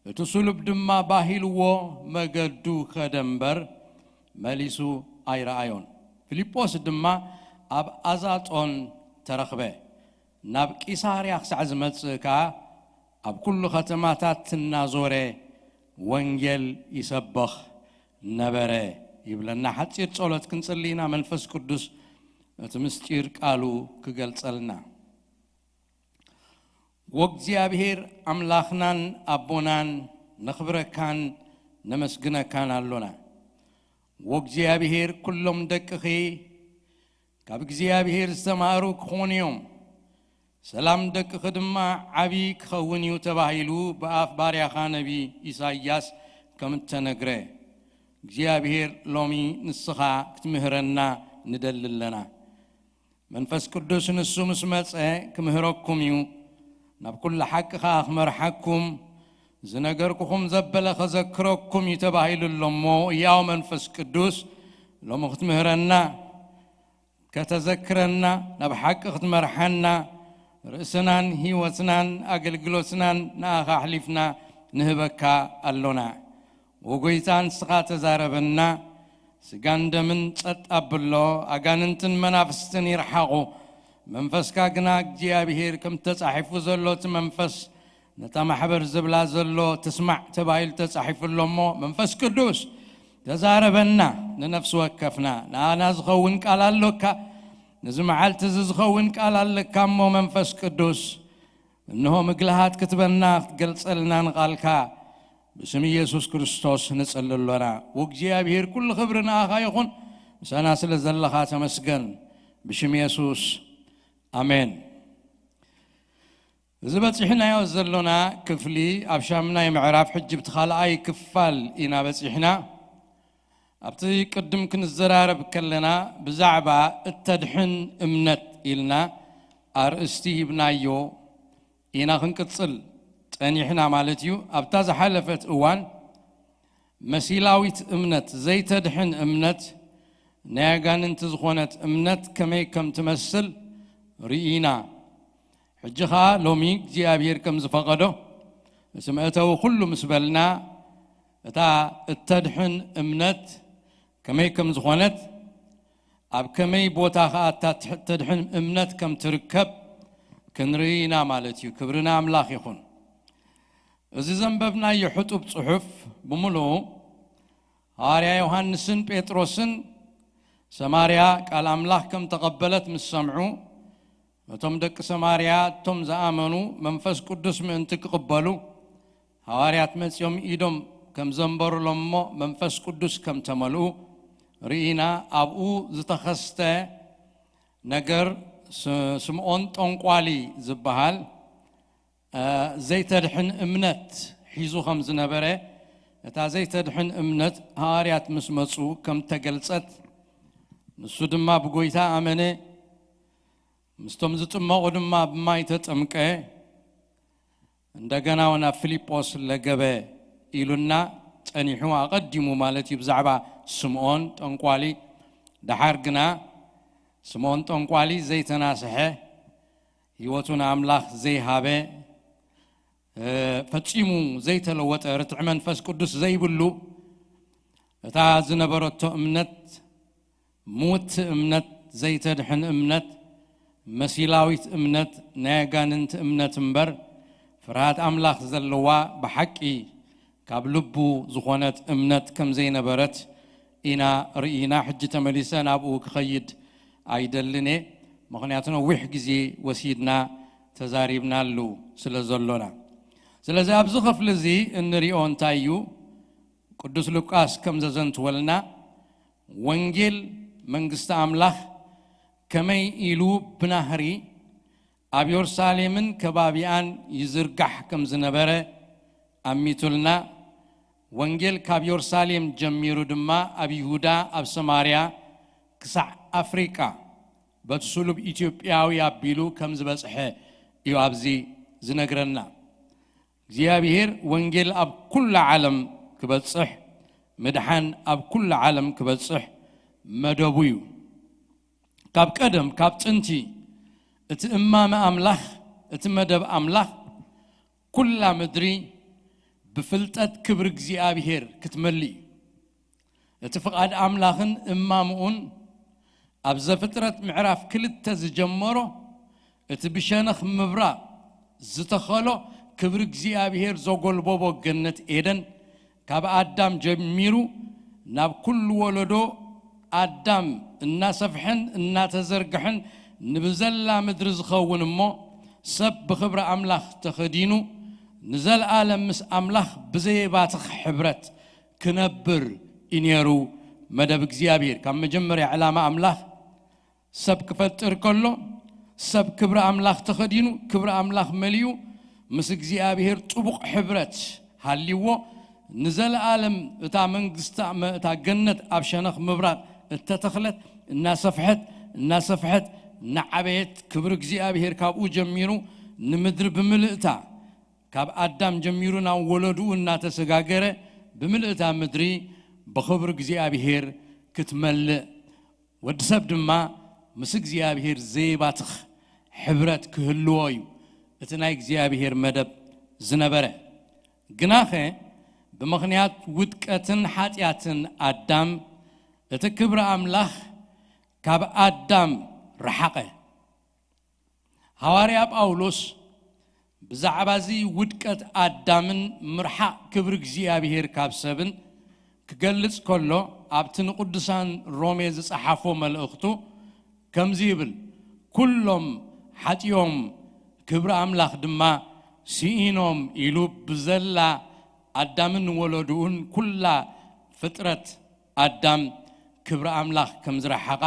እቲ ስሉብ ድማ ባህ ኢልዎ መገዱ ከደ እምበር መሊሱ ኣይረኣዮን። ፊልጶስ ድማ ኣብ ኣዛጦን ተረኽበ። ናብ ቂሳርያ ክሳዕ ዝመጽእ ከኣ ኣብ ኩሉ ከተማታት እናዞረ ወንጌል ይሰብኽ ነበረ ይብለና። ሓጺር ጸሎት ክንጽሊ ኢና። መንፈስ ቅዱስ እቲ ምስጢር ቃሉ ክገልጸልና። ወእግዚኣብሔር ኣምላኽናን ኣቦናን ነኽብረካን ነመስግነካን ኣሎና። ወእግዚኣብሔር ኩሎም ደቅኺ ካብ እግዚኣብሔር ዝተማህሩ ክኾኑ እዮም፣ ሰላም ደቅኺ ድማ ዓቢ ክኸውን እዩ ተባሂሉ ብኣፍ ባርያኻ ነቢ ኢሳይያስ ከም እተነግረ፣ እግዚኣብሔር ሎሚ ንስኻ ክትምህረና ንደሊ ኣለና። መንፈስ ቅዱስ ንሱ ምስ መጸ ክምህረኩም እዩ፣ ናብ ኩሉ ሓቂ ኸኣ ክመርሓኩም፣ ዝነገርኩኹም ዘበለ ኸዘክረኩም እዩ ተባሂሉ ኣሎ እሞ፣ ያው መንፈስ ቅዱስ ሎሚ ክትምህረና፣ ከተዘክረና፣ ናብ ሓቂ ክትመርሓና፣ ርእስናን ህይወትናን ኣገልግሎትናን ንኣኻ ኣሕሊፍና ንህበካ ኣሎና። ወጎይታ ንስኻ ተዛረበና፣ ስጋን ደምን ጸጥ ኣብሎ፣ ኣጋንንትን መናፍስትን ይርሓቑ። መንፈስካ ግና እግዚኣብሔር ከም ተጻሒፉ ዘሎ እቲ መንፈስ ነታ ማሕበር ዝብላ ዘሎ ትስማዕ ተባሂሉ ተጻሒፉ ኣሎ እሞ፣ መንፈስ ቅዱስ ተዛረበና፣ ንነፍሲ ወከፍና። ንኣና ዝኸውን ቃል ኣሎካ፣ ነዚ መዓልቲ እዚ ዝኸውን ቃል ኣለካ እሞ፣ መንፈስ ቅዱስ እንሆ ምግልሃት ክትበና ክትገልጸልና ንቓልካ ብስም ኢየሱስ ክርስቶስ ንጽሊ ኣሎና። ወእግዚኣብሔር ኩሉ ክብሪ ንኣኻ ይኹን፣ ምሳና ስለ ዘለኻ ተመስገን። ብሽም የሱስ ኣሜን። እዚ በጺሕናዮ ዘሎና ክፍሊ ኣብ ሻምናይ ምዕራፍ ሕጂ ብቲ ካልኣይ ክፋል ኢና በጺሕና። ኣብቲ ቅድም ክንዘራረብ ከለና ብዛዕባ እተድሕን እምነት ኢልና ኣርእስቲ ሂብናዮ ኢና ክንቅጽል ጸኒሕና ማለት እዩ። ኣብታ ዝሓለፈት እዋን መሲላዊት እምነት፣ ዘይተድሕን እምነት፣ ናይ ኣጋንንቲ ዝኾነት እምነት ከመይ ከም ትመስል ርኢና። ሕጂ ኸኣ ሎሚ እግዚኣብሔር ከም ዝፈቐዶ እቲ መእተዊ ኩሉ ምስ በልና፣ እታ እተድሕን እምነት ከመይ ከም ዝኾነት፣ ኣብ ከመይ ቦታ ኸኣ እታ ትሕ-፣ እተድሕን እምነት ከም ትርከብ ክንርኢ ኢና ማለት እዩ። ክብሪ ንኣምላኽ ይኹን። እዚ ዘንበብናዮ ሕጡብ ጽሑፍ ብምሉኡ ሃዋርያ ዮሃንስን ጴጥሮስን ሰማርያ ቃል ኣምላኽ ከም ተቐበለት ምስ ሰምዑ፣ እቶም ደቂ ሰማርያ እቶም ዝኣመኑ መንፈስ ቅዱስ ምእንቲ ክቕበሉ ሃዋርያት መጺኦም ኢዶም ከም ዘንበሩሎም እሞ መንፈስ ቅዱስ ከም ተመልኡ ርኢና። ኣብኡ ዝተኸስተ ነገር ስ-፣ ስምዖን ጠንቋሊ ዝበሃል እ፣ ዘይተድሕን እምነት ሒዙ ከም ዝነበረ፣ እታ ዘይተድሕን እምነት ሃዋርያት ምስ መጹ ከም ተገልጸት፣ ንሱ ድማ ብጎይታ ኣመነ፣ ምስቶም ዝጥመቑ ድማ ብማይ ተጠምቀ፣ እንደገና እውን ኣብ ፊልጶስ ለገበ ኢሉና ጸኒሑ፣ ኣቐዲሙ ማለት እዩ፣ ብዛዕባ ስምዖን ጠንቋሊ። ደሓር ግና ስምዖን ጠንቋሊ ዘይተናስሐ፣ ህይወቱ ንኣምላኽ ዘይሃበ፣ እ፣ ፈጺሙ ዘይተለወጠ፣ ርትዒ መንፈስ ቅዱስ ዘይብሉ፣ እታ ዝነበረቶ እምነት ምውቲ እምነት፣ ዘይተድሕን እምነት፣ መሲላዊት እምነት፣ ናይ ኣጋንንቲ እምነት እምበር፣ ፍርሃት ኣምላኽ ዘለዋ ብሓቂ ካብ ልቡ ዝኾነት እምነት ከም ዘይነበረት ኢና ርኢና። ሕጂ ተመሊሰ ናብኡ ክኸይድ ኣይደልን እየ፣ ምኽንያቱ ነዊሕ ግዜ ወሲድና ተዛሪብናሉ ስለ ዘሎና። ስለዚ ኣብዚ ክፍሊ እዚ እንሪኦ እንታይ እዩ? ቅዱስ ሉቃስ ከም ዘዘንትወልና፣ ወንጌል መንግስቲ ኣምላኽ ከመይ ኢሉ ብናህሪ ኣብ የሩሳሌምን ከባቢኣን ይዝርጋሕ ከም ዝነበረ ኣሚቱልና። ወንጌል ካብ የሩሳሌም ጀሚሩ ድማ ኣብ ይሁዳ፣ ኣብ ሰማርያ፣ ክሳዕ ኣፍሪቃ በቲ ስሉብ ኢትዮጵያዊ ኣቢሉ ከም ዝበጽሐ እዩ ኣብዚ ዝነግረና። እግዚኣብሔር ወንጌል ኣብ ኩሉ ዓለም ክበጽሕ፣ ምድሓን ኣብ ኩሉ ዓለም ክበጽሕ መደቡ እዩ። ካብ ቀደም፣ ካብ ጥንቲ፣ እቲ እማመ ኣምላኽ፣ እቲ መደብ ኣምላኽ፣ ኩላ ምድሪ ብፍልጠት ክብሪ እግዚኣብሔር ክትመልእ እዩ። እቲ ፍቓድ ኣምላኽን እማምኡን ኣብ ዘፍጥረት ምዕራፍ ክልተ ዝጀመሮ፣ እቲ ብሸነኽ ምብራቕ ዝተኸሎ ክብሪ እግዚኣብሔር ዘጎልበቦ ገነት ኤደን፣ ካብ ኣዳም ጀሚሩ ናብ ኩሉ ወለዶ ኣዳም እናሰፍሐን እናተዘርግሐን ንብዘላ ምድሪ ዝኸውን እሞ፣ ሰብ ብኽብሪ ኣምላኽ ተኸዲኑ ንዘለኣለም ምስ ኣምላኽ ብዘየባትኽ ሕብረት ክነብር እዩ ነይሩ መደብ እግዚኣብሔር። ካብ መጀመርያ ዕላማ ኣምላኽ ሰብ ክፈጥር ከሎ፣ ሰብ ክብሪ ኣምላኽ ተኸዲኑ፣ ክብሪ ኣምላኽ መሊኡ፣ ምስ እግዚኣብሔር ጥቡቕ ሕብረት ሃልይዎ፣ ንዘለኣለም እታ መንግስታ፣ እታ ገነት ኣብ ሸነኽ ምብራቕ እተተኽለት፣ እናሰፍሐት፣ እናሰፍሐት፣ እናዓበየት፣ ክብሪ እግዚኣብሔር ካብኡ ጀሚሩ ንምድሪ ብምልእታ፣ ካብ ኣዳም ጀሚሩ ናብ ወለድኡ እናተሰጋገረ፣ ብምልእታ ምድሪ ብኽብሪ እግዚኣብሔር ክትመልእ፣ ወዲ ሰብ ድማ ምስ እግዚኣብሔር ዘይባትኽ ሕብረት ክህልዎ እዩ እቲ ናይ እግዚኣብሔር መደብ ዝነበረ። ግናኸ፣ ብምኽንያት ውድቀትን ሓጢኣትን ኣዳም፣ እቲ ክብሪ ኣምላኽ ካብ ኣዳም ረሓቐ። ሃዋርያ ጳውሎስ ብዛዕባ እዚ ውድቀት ኣዳምን ምርሓቕ ክብሪ እግዚኣብሔር ካብ ሰብን ክገልጽ ከሎ፣ ኣብቲ ንቅዱሳን ሮሜ ዝጸሓፎ መልእኽቱ ከምዚ ይብል፣ "ኩሎም ሓጢኦም፣ ክብሪ ኣምላኽ ድማ ስኢኖም" ኢሉ፣ ብዘላ ኣዳምን ወለድኡን ኩላ ፍጥረት ኣዳም ክብሪ ኣምላኽ ከም ዝረሓቓ፣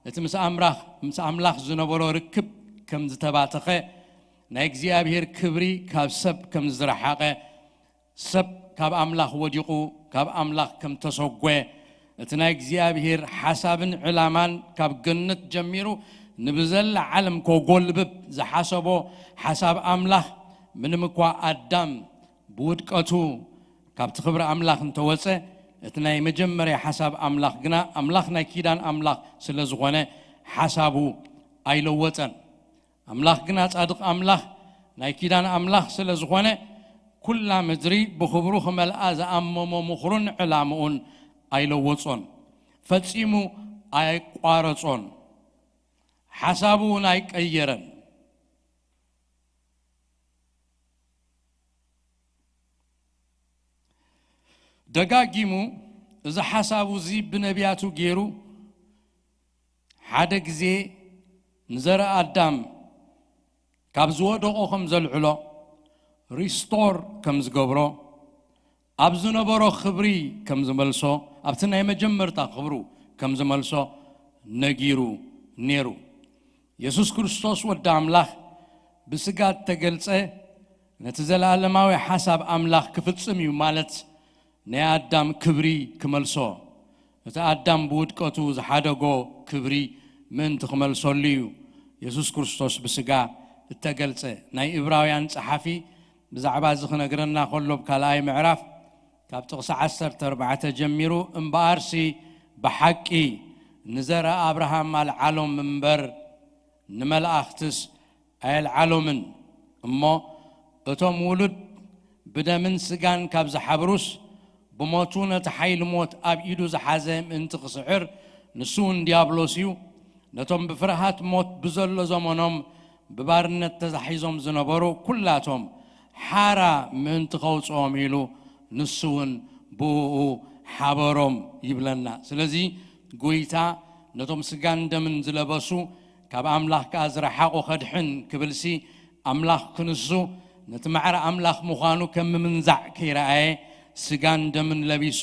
እቲ ምስ ኣምራኽ-፣ ምስ ኣምላኽ ዝነበሮ ርክብ ከም ዝተባተኸ፣ ናይ እግዚኣብሔር ክብሪ ካብ ሰብ ከም ዝረሓቐ፣ ሰብ ካብ ኣምላኽ ወዲቑ፣ ካብ ኣምላኽ ከም ተሰጎ፣ እቲ ናይ እግዚኣብሔር ሓሳብን ዕላማን ካብ ገነት ጀሚሩ ንብዘላ ዓለም ከጎልብብ ዝሓሰቦ ሓሳብ ኣምላኽ፣ ምንም እኳ ኣዳም ብውድቀቱ ካብቲ ክብሪ ኣምላኽ እንተወጸ፣ እቲ ናይ መጀመርያ ሓሳብ ኣምላኽ ግና፣ ኣምላኽ ናይ ኪዳን ኣምላኽ ስለ ዝኾነ፣ ሓሳቡ ኣይለወጠን። ኣምላኽ ግና ጻድቕ ኣምላኽ፣ ናይ ኪዳን ኣምላኽ ስለ ዝኾነ፣ ኩላ ምድሪ ብኽብሩ ክመልኣ ዝኣመሞ ምኽሩን ዕላምኡን ኣይለወጾን። ፈጺሙ ኣየቋረጾን። ሓሳቡ እውን ኣይቀየረን። ደጋጊሙ እዚ ሓሳቡ እዚ ብነቢያቱ ገይሩ፣ ሓደ ግዜ ንዘረ ኣዳም ካብ ዝወደቖ ከም ዘልዕሎ፣ ሪስቶር ከም ዝገብሮ፣ ኣብ ዝነበሮ ክብሪ ከም ዝመልሶ፣ ኣብቲ ናይ መጀመርታ ክብሩ ከም ዝመልሶ ነጊሩ ነይሩ። የሱስ ክርስቶስ ወዲ ኣምላኽ ብስጋ እተገልጸ፣ ነቲ ዘለኣለማዊ ሓሳብ ኣምላኽ ክፍጽም እዩ፣ ማለት ናይ ኣዳም ክብሪ ክመልሶ፣ እቲ ኣዳም ብውድቀቱ ዝሓደጎ ክብሪ ምእንቲ ክመልሰሉ እዩ የሱስ ክርስቶስ ብስጋ እተገልጸ። ናይ እብራውያን ጸሓፊ ብዛዕባ እዚ ክነግረና ከሎ፣ ኣብ ካልኣይ ምዕራፍ ካብ ጥቕሲ ዓሰርተ ኣርባዕተ ጀሚሩ፣ "እምበኣርሲ ብሓቂ ንዘረ ኣብርሃም ኣልዓሎም እምበር፣ ንመላእኽትስ ኣየልዓሎምን። እሞ እቶም ውሉድ ብደምን ስጋን ካብ ዝሓብሩስ፣ ብሞቱ ነቲ ሓይሊ ሞት ኣብ ኢዱ ዝሓዘ ምእንቲ ክስዕር፣ ንሱ እውን ዲያብሎስ እዩ። ነቶም ብፍርሃት ሞት ብዘሎ ዘመኖም ብባርነት ተታሒዞም ዝነበሩ ኩላቶም ሓራ ምእንቲ ከውጽኦም ኢሉ፣ ንሱ እውን ብእኡ ሓበሮም" ይብለና። ስለዚ፣ ጎይታ ነቶም ስጋን ደምን ዝለበሱ፣ ካብ ኣምላኽ ከኣ ዝረሓቑ ከድሕን ክብልሲ፣ ኣምላኽ ክንሱ፣ ነቲ ማዕረ ኣምላኽ ምዃኑ ከም ምምንዛዕ ከይረኣየ፣ ስጋን ደምን ለቢሱ፣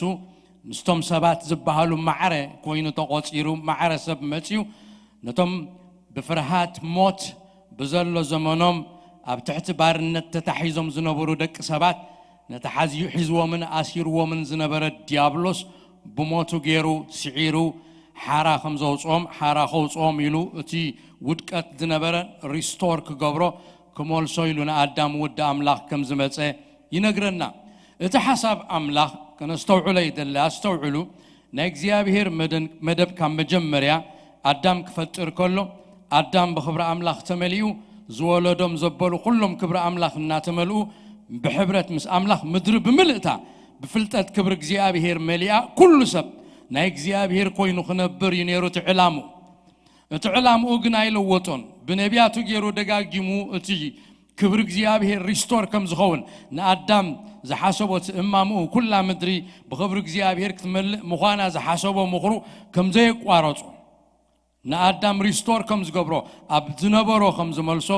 ምስቶም ሰባት ዝበሃሉ ማዕረ ኮይኑ ተቖጺሩ፣ ማዕረ ሰብ መጺኡ፣ ነቶም ብፍርሃት ሞት ብዘሎ ዘመኖም ኣብ ትሕቲ ባርነት ተታሒዞም ዝነበሩ ደቂ ሰባት፣ ነቲ ሓዝዩ ሒዝዎምን ኣሲርዎምን ዝነበረ ዲያብሎስ ብሞቱ ገይሩ ስዒሩ፣ ሓራ ከም ዘውጽኦም፣ ሓራ ከውጽኦም ኢሉ፣ እቲ ውድቀት ዝነበረ ሪስቶር ክገብሮ፣ ክመልሶ ኢሉ ንኣዳም ወዲ ኣምላኽ ከም ዝመጸ ይነግረና። እቲ ሓሳብ ኣምላኽ ከነስተውዕሎ ይደሊ። ኣስተውዕሉ፣ ናይ እግዚኣብሔር መደን-፣ መደብ ካብ መጀመርያ ኣዳም ክፈጥር ከሎ፣ ኣዳም ብኽብሪ ኣምላኽ ተመሊኡ፣ ዝወለዶም ዘበሉ ኩሎም ክብሪ ኣምላኽ እናተመልኡ፣ ብሕብረት ምስ ኣምላኽ ምድሪ ብምልእታ፣ ብፍልጠት ክብሪ እግዚኣብሔር መሊኣ፣ ኩሉ ሰብ ናይ እግዚኣብሔር ኮይኑ ክነብር እዩ ነይሩ እቲ ዕላምኡ። እቲ ዕላምኡ ግን ኣይለወጦን። ብነቢያቱ ገይሩ ደጋጊሙ እቲ ክብሪ እግዚኣብሔር ሪስቶር ከም ዝኸውን፣ ንኣዳም ዝሓሰቦ እቲ እማምኡ ኩላ ምድሪ ብኽብሪ እግዚኣብሔር ክትመልእ ምዃና ዝሓሰቦ ምኽሩ ከም ዘየቋረጾ፣ ንኣዳም ሪስቶር ከም ዝገብሮ፣ ኣብ ዝነበሮ ከም ዝመልሶ፣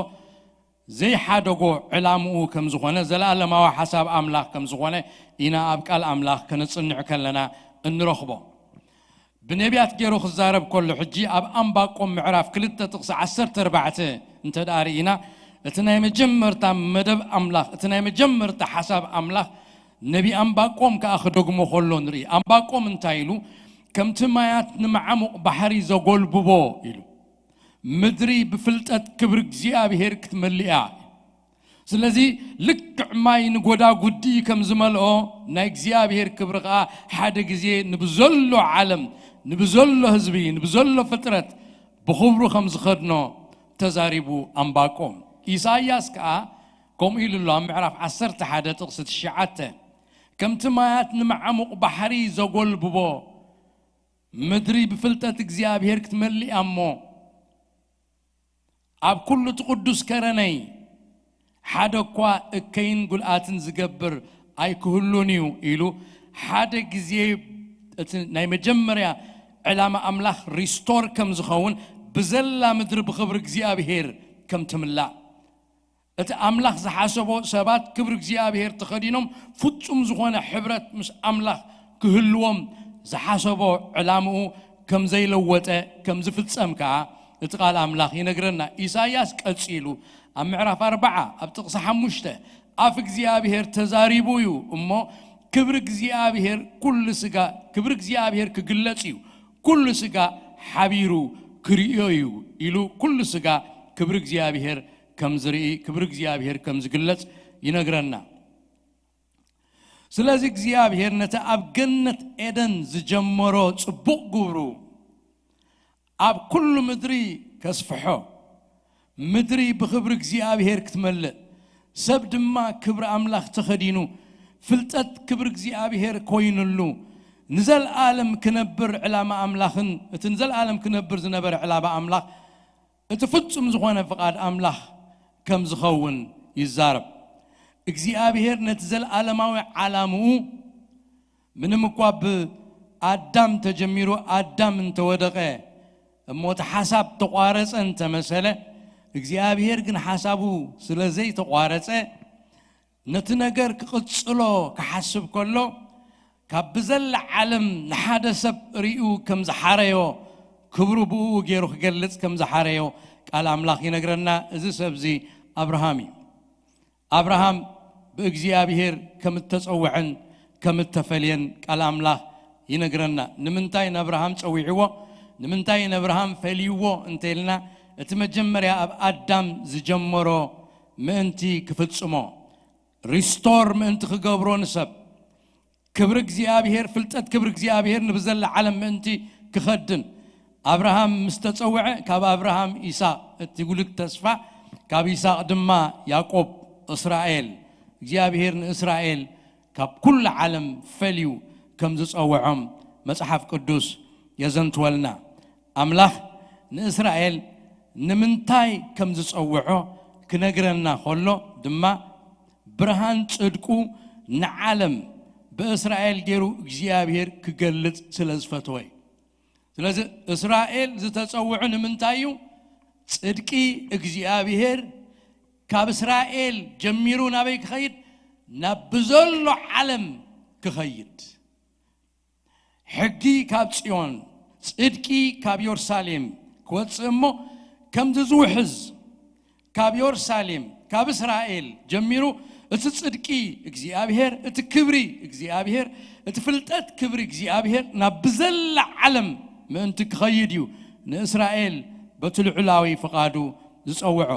ዘይሓደጎ ዕላምኡ ከም ዝኾነ፣ ዘለኣለማዊ ሓሳብ ኣምላኽ ከም ዝኾነ ኢና ኣብ ቃል ኣምላኽ ከነጽንዕ ከለና እንረኽቦ። ብነቢያት ገይሩ ክዛረብ ከሎ፣ ሕጂ ኣብ ኣንባቆም ምዕራፍ ክልተ ጥቕሲ ዓሰርተ ኣርባዕተ እንተ ደኣ ርኢና፣ እቲ ናይ መጀመርታ መደብ ኣምላኽ፣ እቲ ናይ መጀመርታ ሓሳብ ኣምላኽ ነቢ ኣንባቆም ከኣ ክደግሞ ከሎ ንርኢ። ኣንባቆም እንታይ ኢሉ? "ከምቲ ማያት ንመዓሙቕ ባሕሪ ዘጎልብቦ" ኢሉ፣ "ምድሪ ብፍልጠት ክብሪ እግዚኣብሔር ክትመልእ እያ።" ስለዚ ልክዕ ማይ ንጎዳጉዲ ከም ዝመልኦ፣ ናይ እግዚኣብሔር ክብሪ ኸኣ ሓደ ግዜ ንብዘሎ ዓለም፣ ንብዘሎ ህዝቢ፣ ንብዘሎ ፍጥረት ብኽብሩ ከም ዝኸድኖ ተዛሪቡ ኣንባቆም። ኢሳይያስ ከኣ ከምኡ ኢሉ ኣሎ፣ ኣብ ምዕራፍ ዓሰርተ ሓደ ጥቕሲ ትሽዓተ፣ "ከምቲ ማያት ንመዓሙቕ ባሕሪ ዘጎልብቦ፣ ምድሪ ብፍልጠት እግዚኣብሔር ክትመልእ እያ እሞ፣ ኣብ ኩሉ እቲ ቅዱስ ከረነይ ሓደ እኳ እከይን ጉልኣትን ዝገብር ኣይክህሉን እዩ" ኢሉ፣ ሓደ ግዜ እቲ ናይ መጀመርያ ዕላማ ኣምላኽ ሪስቶር ከም ዝኸውን፣ ብዘላ ምድሪ ብኽብሪ እግዚኣብሔር ከም ትምላእ፣ እቲ ኣምላኽ ዝሓሰቦ ሰባት ክብሪ እግዚኣብሔር ተኸዲኖም ፍጹም ዝኾነ ሕብረት ምስ ኣምላኽ ክህልዎም ዝሓሰቦ ዕላምኡ ከም ዘይለወጠ፣ ከም ዝፍጸም ከኣ እቲ ቃል ኣምላኽ ይነግረና። ኢሳይያስ ቀጺሉ ኣብ ምዕራፍ ኣርብዓ ኣብ ጥቕሲ ሓሙሽተ፣ "ኣፍ እግዚኣብሔር ተዛሪቡ እዩ እሞ፣ ክብሪ እግዚኣብሔር ኩሉ ስጋ፣ ክብሪ እግዚኣብሔር ክግለጽ እዩ፣ ኩሉ ስጋ ሓቢሩ ክርእዮ እዩ" ኢሉ፣ ኩሉ ስጋ ክብሪ እግዚኣብሔር ከም ዝርኢ፣ ክብሪ እግዚኣብሔር ከም ዝግለጽ ይነግረና። ስለዚ እግዚኣብሔር ነቲ ኣብ ገነት ኤደን ዝጀመሮ ጽቡቕ ግብሩ ኣብ ኩሉ ምድሪ ከስፍሖ፣ ምድሪ ብኽብሪ እግዚኣብሔር ክትመልእ፣ ሰብ ድማ ክብሪ ኣምላኽ ተኸዲኑ፣ ፍልጠት ክብሪ እግዚኣብሔር ኮይኑሉ፣ ንዘለኣለም ክነብር ዕላማ ኣምላኽን፣ እቲ ንዘለኣለም ክነብር ዝነበረ ዕላማ ኣምላኽ፣ እቲ ፍጹም ዝኾነ ፍቓድ ኣምላኽ ከም ዝኸውን ይዛረብ። እግዚኣብሔር ነቲ ዘለኣለማዊ ዓላምኡ፣ ምንም እኳ ብኣዳም ተጀሚሩ ኣዳም እንተወደቐ እሞ እቲ ሓሳብ ተቋረጸ እንተመሰለ፣ እግዚኣብሔር ግን ሓሳቡ ስለ ዘይተቋረጸ፣ ነቲ ነገር ክቕጽሎ ክሓስብ ከሎ፣ ካብ ብዘላ ዓለም ንሓደ ሰብ ርእዩ ከም ዝሓረዮ፣ ክብሩ ብእኡ ገይሩ ክገልጽ ከም ዝሓረዮ ቃል ኣምላኽ ይነግረና። እዚ ሰብ እዚ ኣብርሃም እዩ። ኣብርሃም ብእግዚኣብሔር ከም እተጸውዐን ከም እተፈልየን ቃል ኣምላኽ ይነግረና። ንምንታይ ንኣብርሃም ጸዊዕዎ? ንምንታይ ንኣብርሃም ፈልይዎ እንተ ኢልና፣ እቲ መጀመርያ ኣብ ኣዳም ዝጀመሮ ምእንቲ ክፍጽሞ፣ ሪስቶር ምእንቲ ክገብሮ ንሰብ፣ ክብሪ እግዚኣብሔር፣ ፍልጠት ክብሪ እግዚኣብሔር ንብዘላ ዓለም ምእንቲ ክኸድን፣ ኣብርሃም ምስ ተጸውዐ፣ ካብ ኣብርሃም ይስሐቅ እቲ ውሉድ ተስፋ፣ ካብ ይስሐቅ ድማ ያዕቆብ፣ እስራኤል፣ እግዚኣብሔር ንእስራኤል ካብ ኩሉ ዓለም ፈልዩ ከም ዝጸውዖም መጽሓፍ ቅዱስ የዘንትወልና። ኣምላኽ ንእስራኤል ንምንታይ ከም ዝጸውዖ ክነግረና ከሎ ድማ፣ ብርሃን ጽድቁ ንዓለም ብእስራኤል ገይሩ እግዚኣብሔር ክገልጽ ስለ ዝፈተወ እዩ። ስለዚ እስራኤል ዝተጸውዑ ንምንታይ እዩ? ጽድቂ እግዚኣብሔር ካብ እስራኤል ጀሚሩ ናበይ ክኸይድ? ናብ ብዘሎ ዓለም ክኸይድ። ሕጊ ካብ ጽዮን፣ ጽድቂ ካብ የሩሳሌም ክወጽእ እሞ፣ ከምዚ ዝውሕዝ ካብ የሩሳሌም፣ ካብ እስራኤል ጀሚሩ፣ እቲ ጽድቂ እግዚኣብሔር፣ እቲ ክብሪ እግዚኣብሔር፣ እቲ ፍልጠት ክብሪ እግዚኣብሔር ናብ ብዘላ ዓለም ምእንቲ ክኸይድ እዩ ንእስራኤል በቲ ልዑላዊ ፍቓዱ ዝጸውዖ።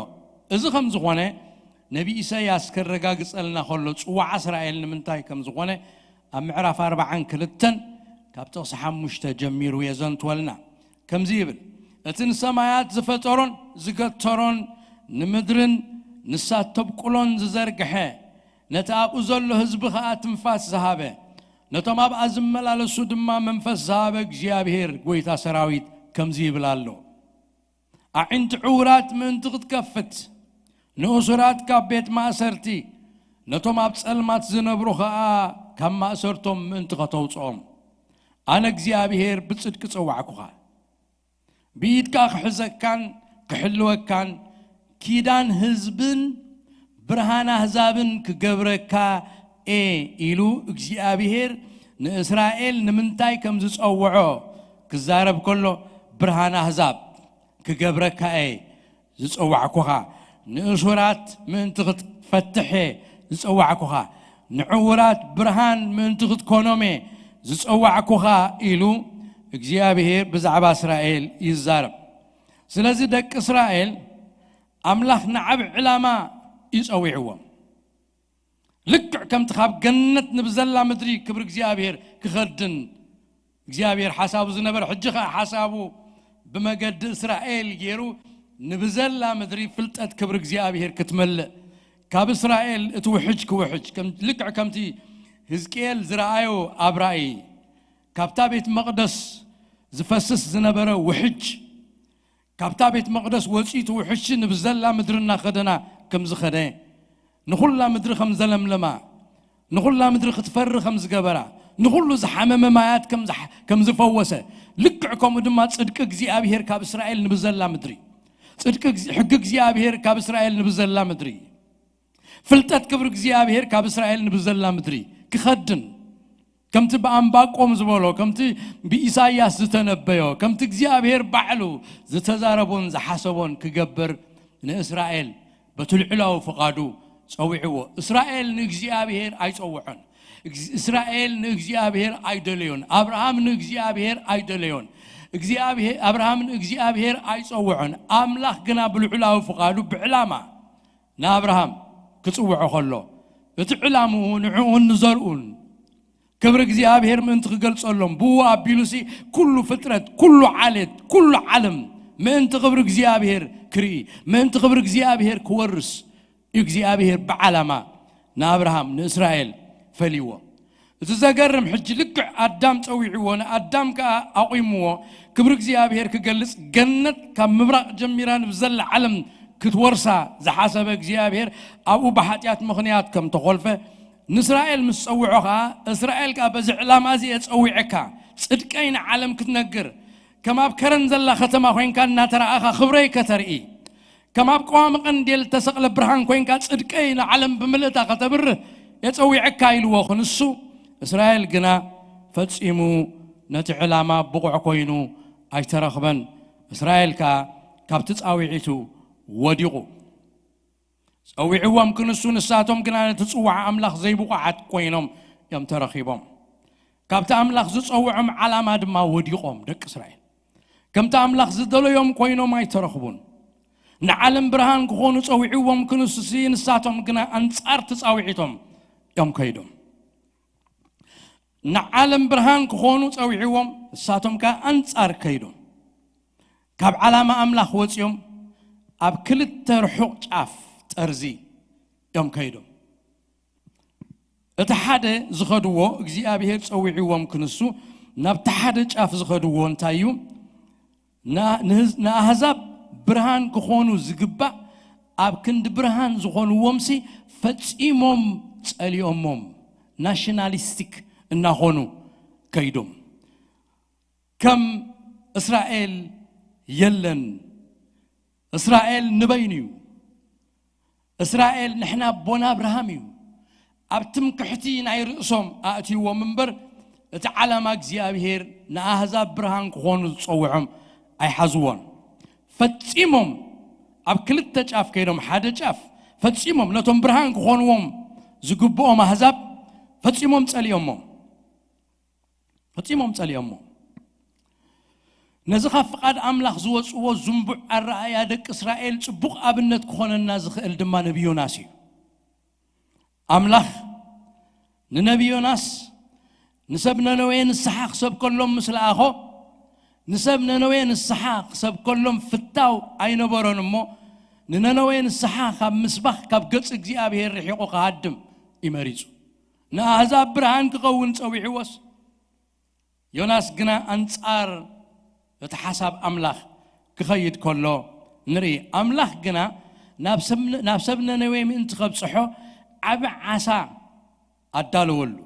እዚ ከም ዝኾነ ነቢ ኢሳይያስ ከረጋግጸልና ከሎ፣ ጽዋዓ እስራኤል ንምንታይ ከም ዝኾነ ኣብ ምዕራፍ ኣርባዓን ክልተን ካብ ጥቕሲ ሓሙሽተ ጀሚሩ የዘንትወልና። ከምዚ ይብል፣ "እቲ ንሰማያት ዝፈጠሮን ዝገተሮን፣ ንምድርን ንሳ ተብቁሎን ዝዘርግሐ፣ ነቲ ኣብኡ ዘሎ ህዝቢ ኸኣ ትንፋስ ዝሃበ፣ ነቶም ኣብኣ ዝመላለሱ ድማ መንፈስ ዝሃበ እግዚኣብሔር፣ ጐይታ ሰራዊት፣ ከምዚ ይብል ኣሎ፣ ኣዒንቲ ዕዉራት ምእንቲ ክትከፍት፣ ንእሱራት ካብ ቤት ማእሰርቲ፣ ነቶም ኣብ ጸልማት ዝነብሩ ኸኣ ካብ ማእሰርቶም ምእንቲ ኸተውጽኦም፣ ኣነ እግዚኣብሄር ብጽድቂ ጸዋዕኩኻ። ብኢድካ ክሕዘካን ክሕልወካን፣ ኪዳን ህዝብን ብርሃን ኣህዛብን ክገብረካ እየ ኢሉ እግዚኣብሄር ንእስራኤል ንምንታይ ከም ዝጸውዖ ክዛረብ ከሎ፣ ብርሃን ኣህዛብ ክገብረካ እየ ዝጸዋዕኩኻ፣ ንእሱራት ምእንቲ ክትፈትሕ እየ ዝጸዋዕኩኻ፣ ንዕዉራት ብርሃን ምእንቲ ክትኮኖም እየ ዝጸዋዕኩኻ ኢሉ እግዚኣብሄር ብዛዕባ እስራኤል ይዛረብ። ስለዚ ደቂ እስራኤል ኣምላኽ ንዓቢ ዕላማ እዩ ጸዊዕዎም። ልክዕ ከምቲ ካብ ገነት ንብዘላ ምድሪ ክብሪ እግዚኣብሄር ክኸድን እግዚኣብሄር ሓሳቡ ዝነበረ፣ ሕጂ ኸኣ ሓሳቡ ብመገዲ እስራኤል ገይሩ ንብዘላ ምድሪ ፍልጠት ክብሪ እግዚኣብሄር ክትመልእ፣ ካብ እስራኤል እቲ ውሕጅ ክውሕጅ፣ ከም-፣ ልክዕ ከምቲ ህዝቅኤል ዝረኣዮ ኣብ ራእይ፣ ካብታ ቤት መቕደስ ዝፈስስ ዝነበረ ውሕጅ፣ ካብታ ቤት መቕደስ ወጺኡ እቲ ውሕጅ ንብዘላ ምድሪ እናኸደና ከም ዝኸደ፣ ንኹላ ምድሪ ከም ዘለምለማ፣ ንኹላ ምድሪ ክትፈሪ ከም ዝገበራ፣ ንኹሉ ዝሓመመ ማያት ከም ዝሓ-፣ ከም ዝፈወሰ፣ ልክዕ ከምኡ ድማ ጽድቂ እግዚኣብሄር ካብ እስራኤል ንብዘላ ምድሪ፣ ጽድቂ እግዚ-፣ ሕጊ እግዚኣብሄር ካብ እስራኤል ንብዘላ ምድሪ፣ ፍልጠት ክብሪ እግዚኣብሄር ካብ እስራኤል ንብዘላ ምድሪ ክኸድን፣ ከምቲ ብኣንባቆም ዝበሎ፣ ከምቲ ብኢሳይያስ ዝተነበዮ፣ ከምቲ እግዚኣብሄር ባዕሉ ዝተዛረቦን ዝሓሰቦን ክገብር ንእስራኤል በቲ ልዑላዊ ፍቓዱ ጸዊዕዎ። እስራኤል ንእግዚኣብሄር ኣይጸውዖን። እግዝ-፣ እስራኤል ንእግዚኣብሄር ኣይደለዮን። ኣብርሃም ንእግዚኣብሄር ኣይደለዮን። እግዚኣብሄ-፣ ኣብርሃም ንእግዚኣብሄር ኣይጸውዖን። ኣምላኽ ግና ብልዑላዊ ፍቓዱ ብዕላማ ንኣብርሃም ክጽውዖ ከሎ፣ እቲ ዕላምኡ ንዕኡን ንዘርኡን ክብሪ እግዚኣብሄር ምእንቲ ክገልጸሎም፣ ብኡ ኣቢሉሲ ኩሉ ፍጥረት፣ ኩሉ ዓሌት፣ ኩሉ ዓለም ምእንቲ ክብሪ እግዚኣብሄር ክርኢ፣ ምእንቲ ክብሪ እግዚኣብሄር ክወርስ እዩ እግዚኣብሄር ብዓላማ ንኣብርሃም፣ ንእስራኤል ፈልይዎ። እቲ ዘገርም፣ ሕጂ ልክዕ ኣዳም ጸዊዕዎ፣ ንኣዳም ከኣ ኣቑምዎ፣ ክብሪ እግዚኣብሄር ክገልጽ፣ ገነት ካብ ምብራቕ ጀሚራ ንብዘላ ዓለም ክትወርሳ ዝሓሰበ እግዚኣብሄር ኣብኡ ብሓጢኣት ምኽንያት ከም ተኾልፈ፣ ንእስራኤል ምስ ጸውዖ ኸኣ፣ እስራኤል ከኣ በዚ ዕላማ እዚ እየ ጸዊዐካ፣ ጽድቀይ ንዓለም ክትነግር፣ ከም ኣብ ከረን ዘላ ከተማ ኮይንካ እናተረኣኻ ክብረይ ከተርኢ፣ ከም ኣብ ቀዋሚ ቀንዴል እተሰቕለ ብርሃን ኮይንካ ጽድቀይ ንዓለም ብምልእታ ከተብርህ እየ ጸዊዐካ ኢልዎ ክንሱ፣ እስራኤል ግና ፈጺሙ ነቲ ዕላማ ብቑዕ ኮይኑ ኣይተረኽበን። እስራኤል ከኣ ካብቲ ጻውዒቱ ወዲቑ። ጸዊዕዎም ክንሱ፣ ንሳቶም ግና ነቲ ጽዋዕ ኣምላኽ ዘይብቑዓት ኮይኖም እዮም ተረኺቦም። ካብቲ ኣምላኽ ዝጸውዖም ዓላማ ድማ ወዲቖም። ደቂ እስራኤል ከምቲ ኣምላኽ ዝደለዮም ኮይኖም ኣይተረኽቡን። ንዓለም ብርሃን ክኾኑ ጸዊዕዎም ክንሱሲ፣ ንሳቶም ግና ኣንጻር ትጻውዒቶም እዮም ከይዶም። ንዓለም ብርሃን ክኾኑ ጸዊዕዎም፣ ንሳቶም ከኣ ኣንጻር ከይዶም። ካብ ዓላማ ኣምላኽ ወጺኦም ኣብ ክልተ ርሑቕ ጫፍ ጠርዚ እዮም ከይዶም። እቲ ሓደ ዝኸድዎ፣ እግዚኣብሄር ጸዊዕዎም ክንሱ ናብቲ ሓደ ጫፍ ዝኸድዎ እንታይ እዩ? ና-፣ ንህዝ-፣ ንኣህዛብ ብርሃን ክኾኑ ዝግባእ፣ ኣብ ክንዲ ብርሃን ዝኾንዎምሲ ፈጺሞም ጸሊኦሞም፣ ናሽናሊስቲክ እናኾኑ ከይዶም። ከም እስራኤል የለን። እስራኤል ንበይኑ እዩ። እስራኤል ንሕና ኣቦና ኣብርሃም እዩ። ኣብ ትምክሕቲ ናይ ርእሶም ኣእትይዎም እምበር፣ እቲ ዓላማ እግዚኣብሄር ንኣህዛብ ብርሃን ክኾኑ ዝጸውዖም ኣይሓዝዎን። ፈጺሞም ኣብ ክልተ ጫፍ ከይዶም፣ ሓደ ጫፍ ፈጺሞም ነቶም ብርሃን ክኾንዎም ዝግብኦም ኣህዛብ ፈጺሞም ጸሊኦሞም። ፈጺሞም ጸሊኦሞ። ነዚ ካብ ፍቓድ ኣምላኽ ዝወጽዎ ዝንቡዕ ኣረኣእያ ደቂ እስራኤል ጽቡቕ ኣብነት ክኾነና ዝኽእል ድማ ነቢ ዮናስ እዩ። ኣምላኽ ንነቢ ዮናስ ንሰብ ነነዌ ንስሓ ክሰብከሎም ምስ ለኣኾ፣ ንሰብ ነነዌ ንስሓ ክሰብከሎም ፍታው ኣይነበሮን እሞ፣ ንነነዌ ንስሓ ካብ ምስባኽ ካብ ገጽ እግዚኣብሄር ርሒቑ ክሃድም እዩ መሪጹ። ንኣህዛብ ብርሃን ክኸውን ጸዊዕዎስ፣ ዮናስ ግና ኣንጻር እቲ ሓሳብ ኣምላኽ ክኸይድ ከሎ ንርኢ። ኣምላኽ ግና ናብ ሰብ፣ ናብ ሰብ ነነዌ ምእንቲ ከብጽሖ ዓቢ ዓሳ ኣዳለወሉ።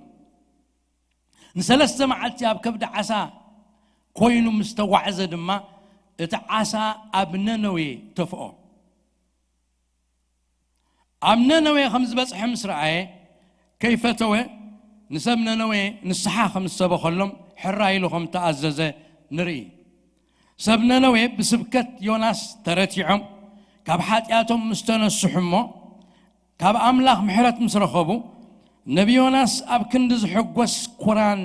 ንሰለስተ መዓልቲ ኣብ ከብዲ ዓሳ ኮይኑ ምስ ተጓዕዘ ድማ፣ እቲ ዓሳ ኣብ ነነዌ ተፍኦ። ኣብ ነነዌ ከም ዝበጽሐ ምስ ረኣየ፣ ከይፈተወ ንሰብ ነነዌ ንስሓ ከም ዝሰበኸሎም፣ ሕራይ ኢሉ ከም ተኣዘዘ ንርኢ። ሰብ ነነዌ ብስብከት ዮናስ ተረቲዖም፣ ካብ ሓጢኣቶም ምስ ተነስሑ እሞ፣ ካብ ኣምላኽ ምሕረት ምስ ረኸቡ፣ ነቢ ዮናስ ኣብ ክንዲ ዝሕጎስ፣ ኩራን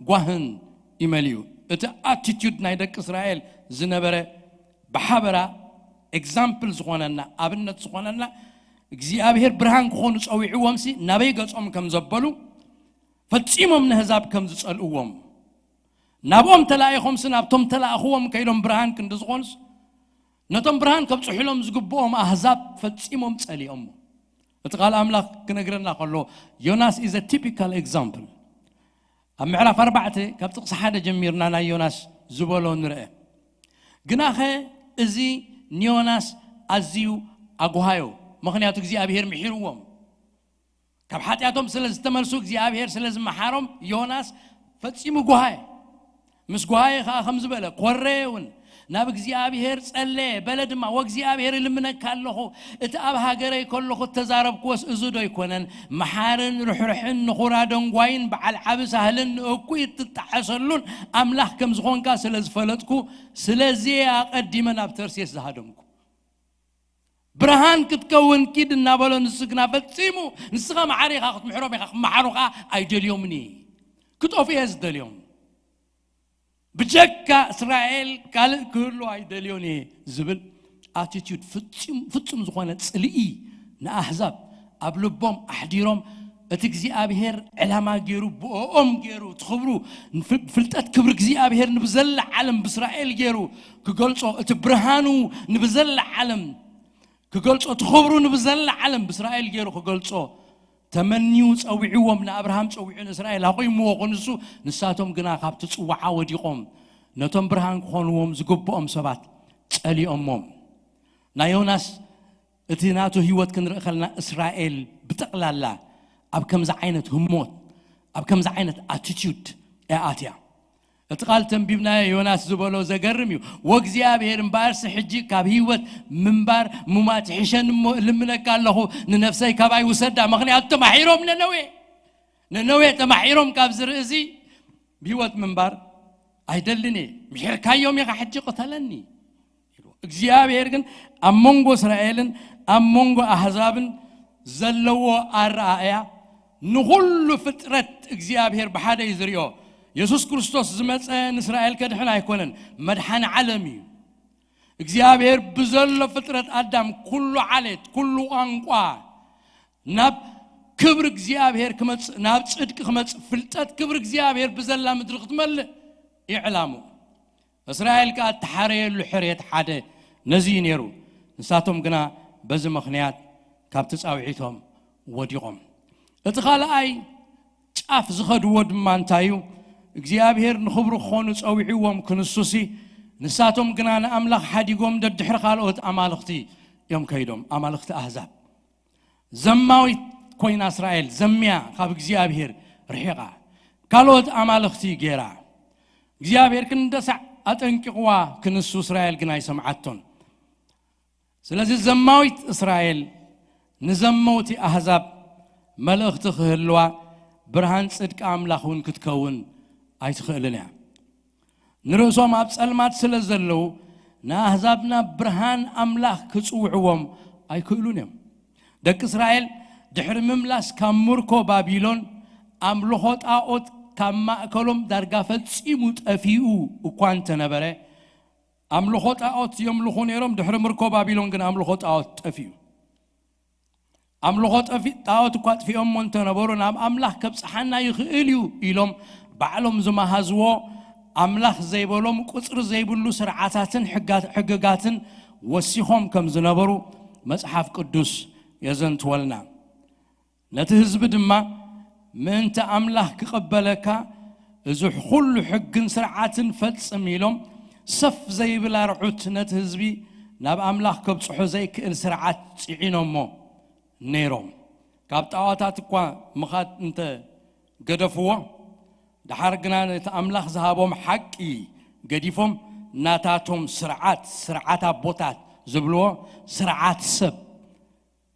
ጓህን ይመልዩ። እቲ ኣቲቲዩድ ናይ ደቂ እስራኤል ዝነበረ፣ ብሓበራ ኤግዛምፕል ዝኾነና፣ ኣብነት ዝኾነና፣ እግዚኣብሔር ብርሃን ክኾኑ ጸዊዕዎም ሲ ናበይ ገጾም ከም ዘበሉ፣ ፈጺሞም ነህዛብ ከም ዝጸልእዎም፣ ናብኦም ተላኢኾምሲ ናብቶም ተላእኽዎም ከይዶም ብርሃን ክንዲ ዝኾኑስ፣ ነቶም ብርሃን ከብጽሑሎም ዝግብኦም ኣህዛብ ፈጺሞም ጸሊኦሞ። እቲ ቃል ኣምላኽ ክነግረና ከሎ፣ ዮናስ is a typical example። ኣብ ምዕራፍ ኣርባዕተ ካብ ጥቕሲ ሓደ ጀሚርና ናይ ዮናስ ዝበሎ ንርአ። ግናኸ እዚ ንዮናስ ኣዝዩ ኣጉሃዮ፣ ምኽንያቱ እግዚኣብሔር ምሒርዎም። ካብ ሓጢኣቶም ስለ ዝተመልሱ እግዚኣብሔር ስለ ዝመሓሮም፣ ዮናስ ፈጺሙ ጓሃየ። ምስ ጓሃየ ኸኣ ከም ዝበለ፣ ኮረየ እውን፣ ናብ እግዚኣብሔር ጸለየ፣ በለ ድማ፣ "ወእግዚኣብሔር እልምነካ ኣለኹ፣ እቲ ኣብ ሃገረይ ከለኹ እተዛረብክዎስ እዚ ዶ ኣይኮነን? መሓርን ርሕርሕን ንኹራ ደንጓይን በዓል ዓቢ ሳህልን ንእኩይ እትጠዓሰሉን ኣምላኽ ከም ዝኾንካ ስለ ዝፈለጥኩ፣ ስለዚ እየ ኣቐዲመ ናብ ተርሴስ ዝሃደምኩ። ብርሃን ክትከውን ኪድ" እናበሎ፣ ንሱ ግና ፈጺሙ፣ "ንስኻ መሓሪ ኢኻ፣ ክትምሕሮም ኢኻ፣ ክመሓሩኻ ኣይደልዮምን እየ። ክጠፍኡ እየ ዝደልዮም። ብጀካ እስራኤል ካልእ ክህሉ ኣይደልዮን እየ" ዝብል ኣቲቲዩድ፣ ፍጹም፣ ፍጹም ዝኾነ ጽልኢ ንኣህዛብ ኣብ ልቦም ኣሕዲሮም፣ እቲ እግዚኣብሔር ዕላማ ገይሩ፣ ብኦኦም ገይሩ፣ እቲ ክብሩ፣ ንፍ-፣ ፍልጠት ክብሪ እግዚኣብሔር ንብዘላ ዓለም ብእስራኤል ገይሩ ክገልጾ፣ እቲ ብርሃኑ ንብዘላ ዓለም ክገልጾ፣ እቲ ክብሩ ንብዘላ ዓለም ብእስራኤል ገይሩ ክገልጾ ተመንዩ ጸዊዕዎም፣ ንኣብርሃም ጸዊዑ ንእስራኤል ኣቑምዎ ክንሱ፣ ንሳቶም ግና ካብቲ ጽዋዓ ወዲቖም፣ ነቶም ብርሃን ክኾንዎም ዝግብኦም ሰባት ጸሊኦሞም። ናይ ዮናስ እቲ ናቱ ህይወት ክንርኢ ከለና፣ እስራኤል ብጠቕላላ ኣብ ከምዚ ዓይነት ህሞት፣ ኣብ ከምዚ ዓይነት ኣቲቲዩድ እያ ኣትያ። እቲ ቃል ተንቢብናዮ፣ ዮናስ ዝበሎ ዘገርም እዩ። "ወእግዚኣብሔር እምበኣርሲ ሕጂ ካብ ህይወት ምንባር ሙማት ይሕሸኒ እሞ እልምነካ ኣለኹ፣ ንነፍሰይ ካባይ ውሰዳ፣ ምኽንያቱ ተማሒሮም ነነዌ፣ ነነዌ ተማሒሮም ካብ ዝርኢ እዚ ብህይወት ምንባር ኣይደልን እየ፣ ምሒርካዮም ኢኻ፣ ሕጂ ቅተለኒ" ኢሉ። እግዚኣብሔር ግን ኣብ መንጎ እስራኤልን ኣብ መንጎ ኣህዛብን ዘለዎ ኣረኣእያ፣ ንኹሉ ፍጥረት እግዚኣብሔር ብሓደ እዩ ዝሪኦ። የሱስ ክርስቶስ ዝመጸ ንእስራኤል ከድሕን ኣይኮነን፣ መድሓኒ ዓለም እዩ። እግዚኣብሔር ብዘሎ ፍጥረት ኣዳም፣ ኩሉ ዓሌት፣ ኩሉ ቋንቋ፣ ናብ ክብሪ እግዚኣብሔር ክመጽእ፣ ናብ ጽድቂ ክመጽእ፣ ፍልጠት ክብሪ እግዚኣብሔር ብዘላ ምድሪ ክትመልእ እዩ ዕላምኡ። እስራኤል ከኣ እተሓረየሉ ሕርየት ሓደ ነዚ እዩ ነይሩ። ንሳቶም ግና በዚ ምኽንያት ካብቲ ጻውዒቶም ወዲቖም። እቲ ካልኣይ ጫፍ ዝኸድዎ ድማ እንታይ እዩ? እግዚኣብሔር ንኽብሩ ክኾኑ ጸዊዕዎም ክንሱሲ፣ ንሳቶም ግና ንኣምላኽ ሓዲጎም ደድሕሪ ካልኦት ኣማልኽቲ እዮም ከይዶም። ኣማልኽቲ ኣህዛብ። ዘማዊት ኮይና እስራኤል፣ ዘምያ፣ ካብ እግዚኣብሔር ርሒቓ፣ ካልኦት ኣማልኽቲ ገይራ። እግዚኣብሔር ክንደሳዕ ኣጠንቂቕዋ ክንሱ፣ እስራኤል ግን ኣይሰምዓቶን። ስለዚ ዘማዊት እስራኤል ንዘመውቲ ኣህዛብ መልእኽቲ ክህልዋ፣ ብርሃን ጽድቂ ኣምላኽ እውን ክትከውን ኣይትኽእልን እያ። ንርእሶም ኣብ ጸልማት ስለ ዘለዉ፣ ንኣህዛብ ናብ ብርሃን ኣምላኽ ክጽውዕዎም ኣይክእሉን እዮም። ደቂ እስራኤል ድሕሪ ምምላስ ካብ ምርኮ ባቢሎን፣ ኣምልኾ ጣኦት ካብ ማእከሎም ዳርጋ ፈጺሙ ጠፊኡ እኳ እንተነበረ፣ ኣምልኾ ጣኦት የምልኹ ነይሮም። ድሕሪ ምርኮ ባቢሎን ግን ኣምልኾ ጣኦት ጠፊኡ። ኣምልኾ ጠፊ-፣ ጣኦት እኳ ኣጥፊኦሞ እንተነበሩ፣ ናብ ኣምላኽ ከብጽሓና ይኽእል እዩ ኢሎም ባዕሎም ዝመሃዝዎ፣ ኣምላኽ ዘይበሎም ቁጽሪ ዘይብሉ ስርዓታትን ሕጋ-፣ ሕግጋትን ወሲኾም ከም ዝነበሩ መጽሓፍ ቅዱስ የዘንትወልና። ነቲ ህዝቢ ድማ፣ "ምእንቲ ኣምላኽ ክቕበለካ፣ እዚ ኹሉ ሕግን ስርዓትን ፈጽም" ኢሎም፣ ሰፍ ዘይብል ኣርዑት ነቲ ህዝቢ ናብ ኣምላኽ ከብጽሖ ዘይክእል ስርዓት ጽዒኖሞ ነይሮም። ካብ ጣዖታት እኳ ምኻድ እንተ ገደፍዎ፣ ደሓር ግና ነቲ ኣምላኽ ዝሃቦም ሓቂ ገዲፎም፣ ናታቶም ስርዓት፣ ስርዓት ኣቦታት ዝብልዎ፣ ስርዓት ሰብ፣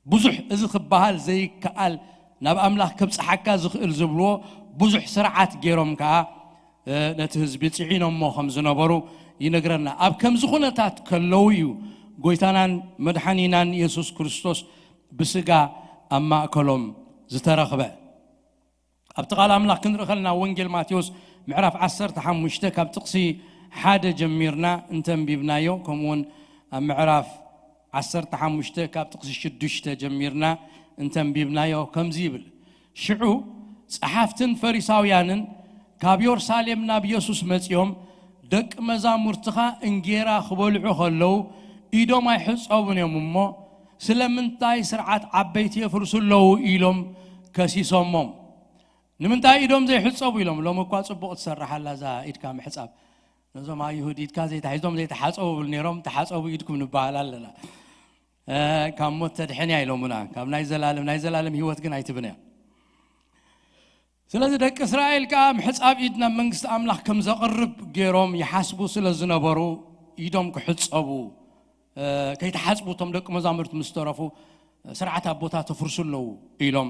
ብዙሕ እዚ ክበሃል ዘይከኣል፣ ናብ ኣምላኽ ከብጽሓካ ዝኽእል ዝብልዎ ብዙሕ ስርዓት ገይሮም ከኣ፣ እ፣ ነቲ ህዝቢ ጽዒኖሞ ከም ዝነበሩ ይነግረና። ኣብ ከምዚ ኩነታት ከለዉ እዩ ጎይታናን መድሓኒናን የሱስ ክርስቶስ ብስጋ ኣብ ማእከሎም ዝተረኽበ። ኣብቲ ቃል ኣምላኽ ክንርኢ ከለና፣ ወንጌል ማቴዎስ ምዕራፍ ዓሰርተ ሓሙሽተ ካብ ጥቕሲ ሓደ ጀሚርና እንተንቢብናዮ፣ ከምኡውን ኣብ ምዕራፍ ዓሰርተ ሓሙሽተ ካብ ጥቕሲ ሽዱሽተ ጀሚርና እንተንቢብናዮ ከምዚ ይብል። ሽዑ ጸሓፍትን ፈሪሳውያንን ካብ የሩሳሌም ናብ የሱስ መጺኦም፣ "ደቂ መዛሙርትኻ እንጌራ ክበልዑ ከለዉ ኢዶም ኣይሕጸቡን እዮም እሞ፣ ስለምንታይ ስርዓት ዓበይቲ የፍርሱ ኣለዉ?" ኢሎም ከሲሶሞም። "ንምንታይ ኢዶም ዘይሕጸቡ?" ኢሎም። ሎሚ እኳ ጽቡቕ ትሰርሕ ኣላ እዛ ኢድካ ምሕጻብ። ነዞም ኣይሁድ ኢድካ ዘይተሓ-፣ ኢዶም ዘይተሓጸቡ ይብሉ ነይሮም፣ "ተሓጸቡ ኢድኩም" ንበሃል ኣለና። እ፣ ካብ ሞት ተድሕን እያ ኢሎምና። ካብ ናይ ዘላለም፣ ናይ ዘላለም ህይወት ግን ኣይትብን እያ። ስለዚ ደቂ እስራኤል ከኣ ምሕጻብ ኢድ ናብ መንግስቲ ኣምላኽ ከም ዘቕርብ ገይሮም ይሓስቡ ስለ ዝነበሩ፣ ኢዶም ክሕጸቡ፣ እ፣ ከይተሓጽቡ እቶም ደቂ መዛሙርቲ ምስ ተረፉ፣ "ስርዓት ኣቦታት ተፍርሱ ኣለዉ" ኢሎም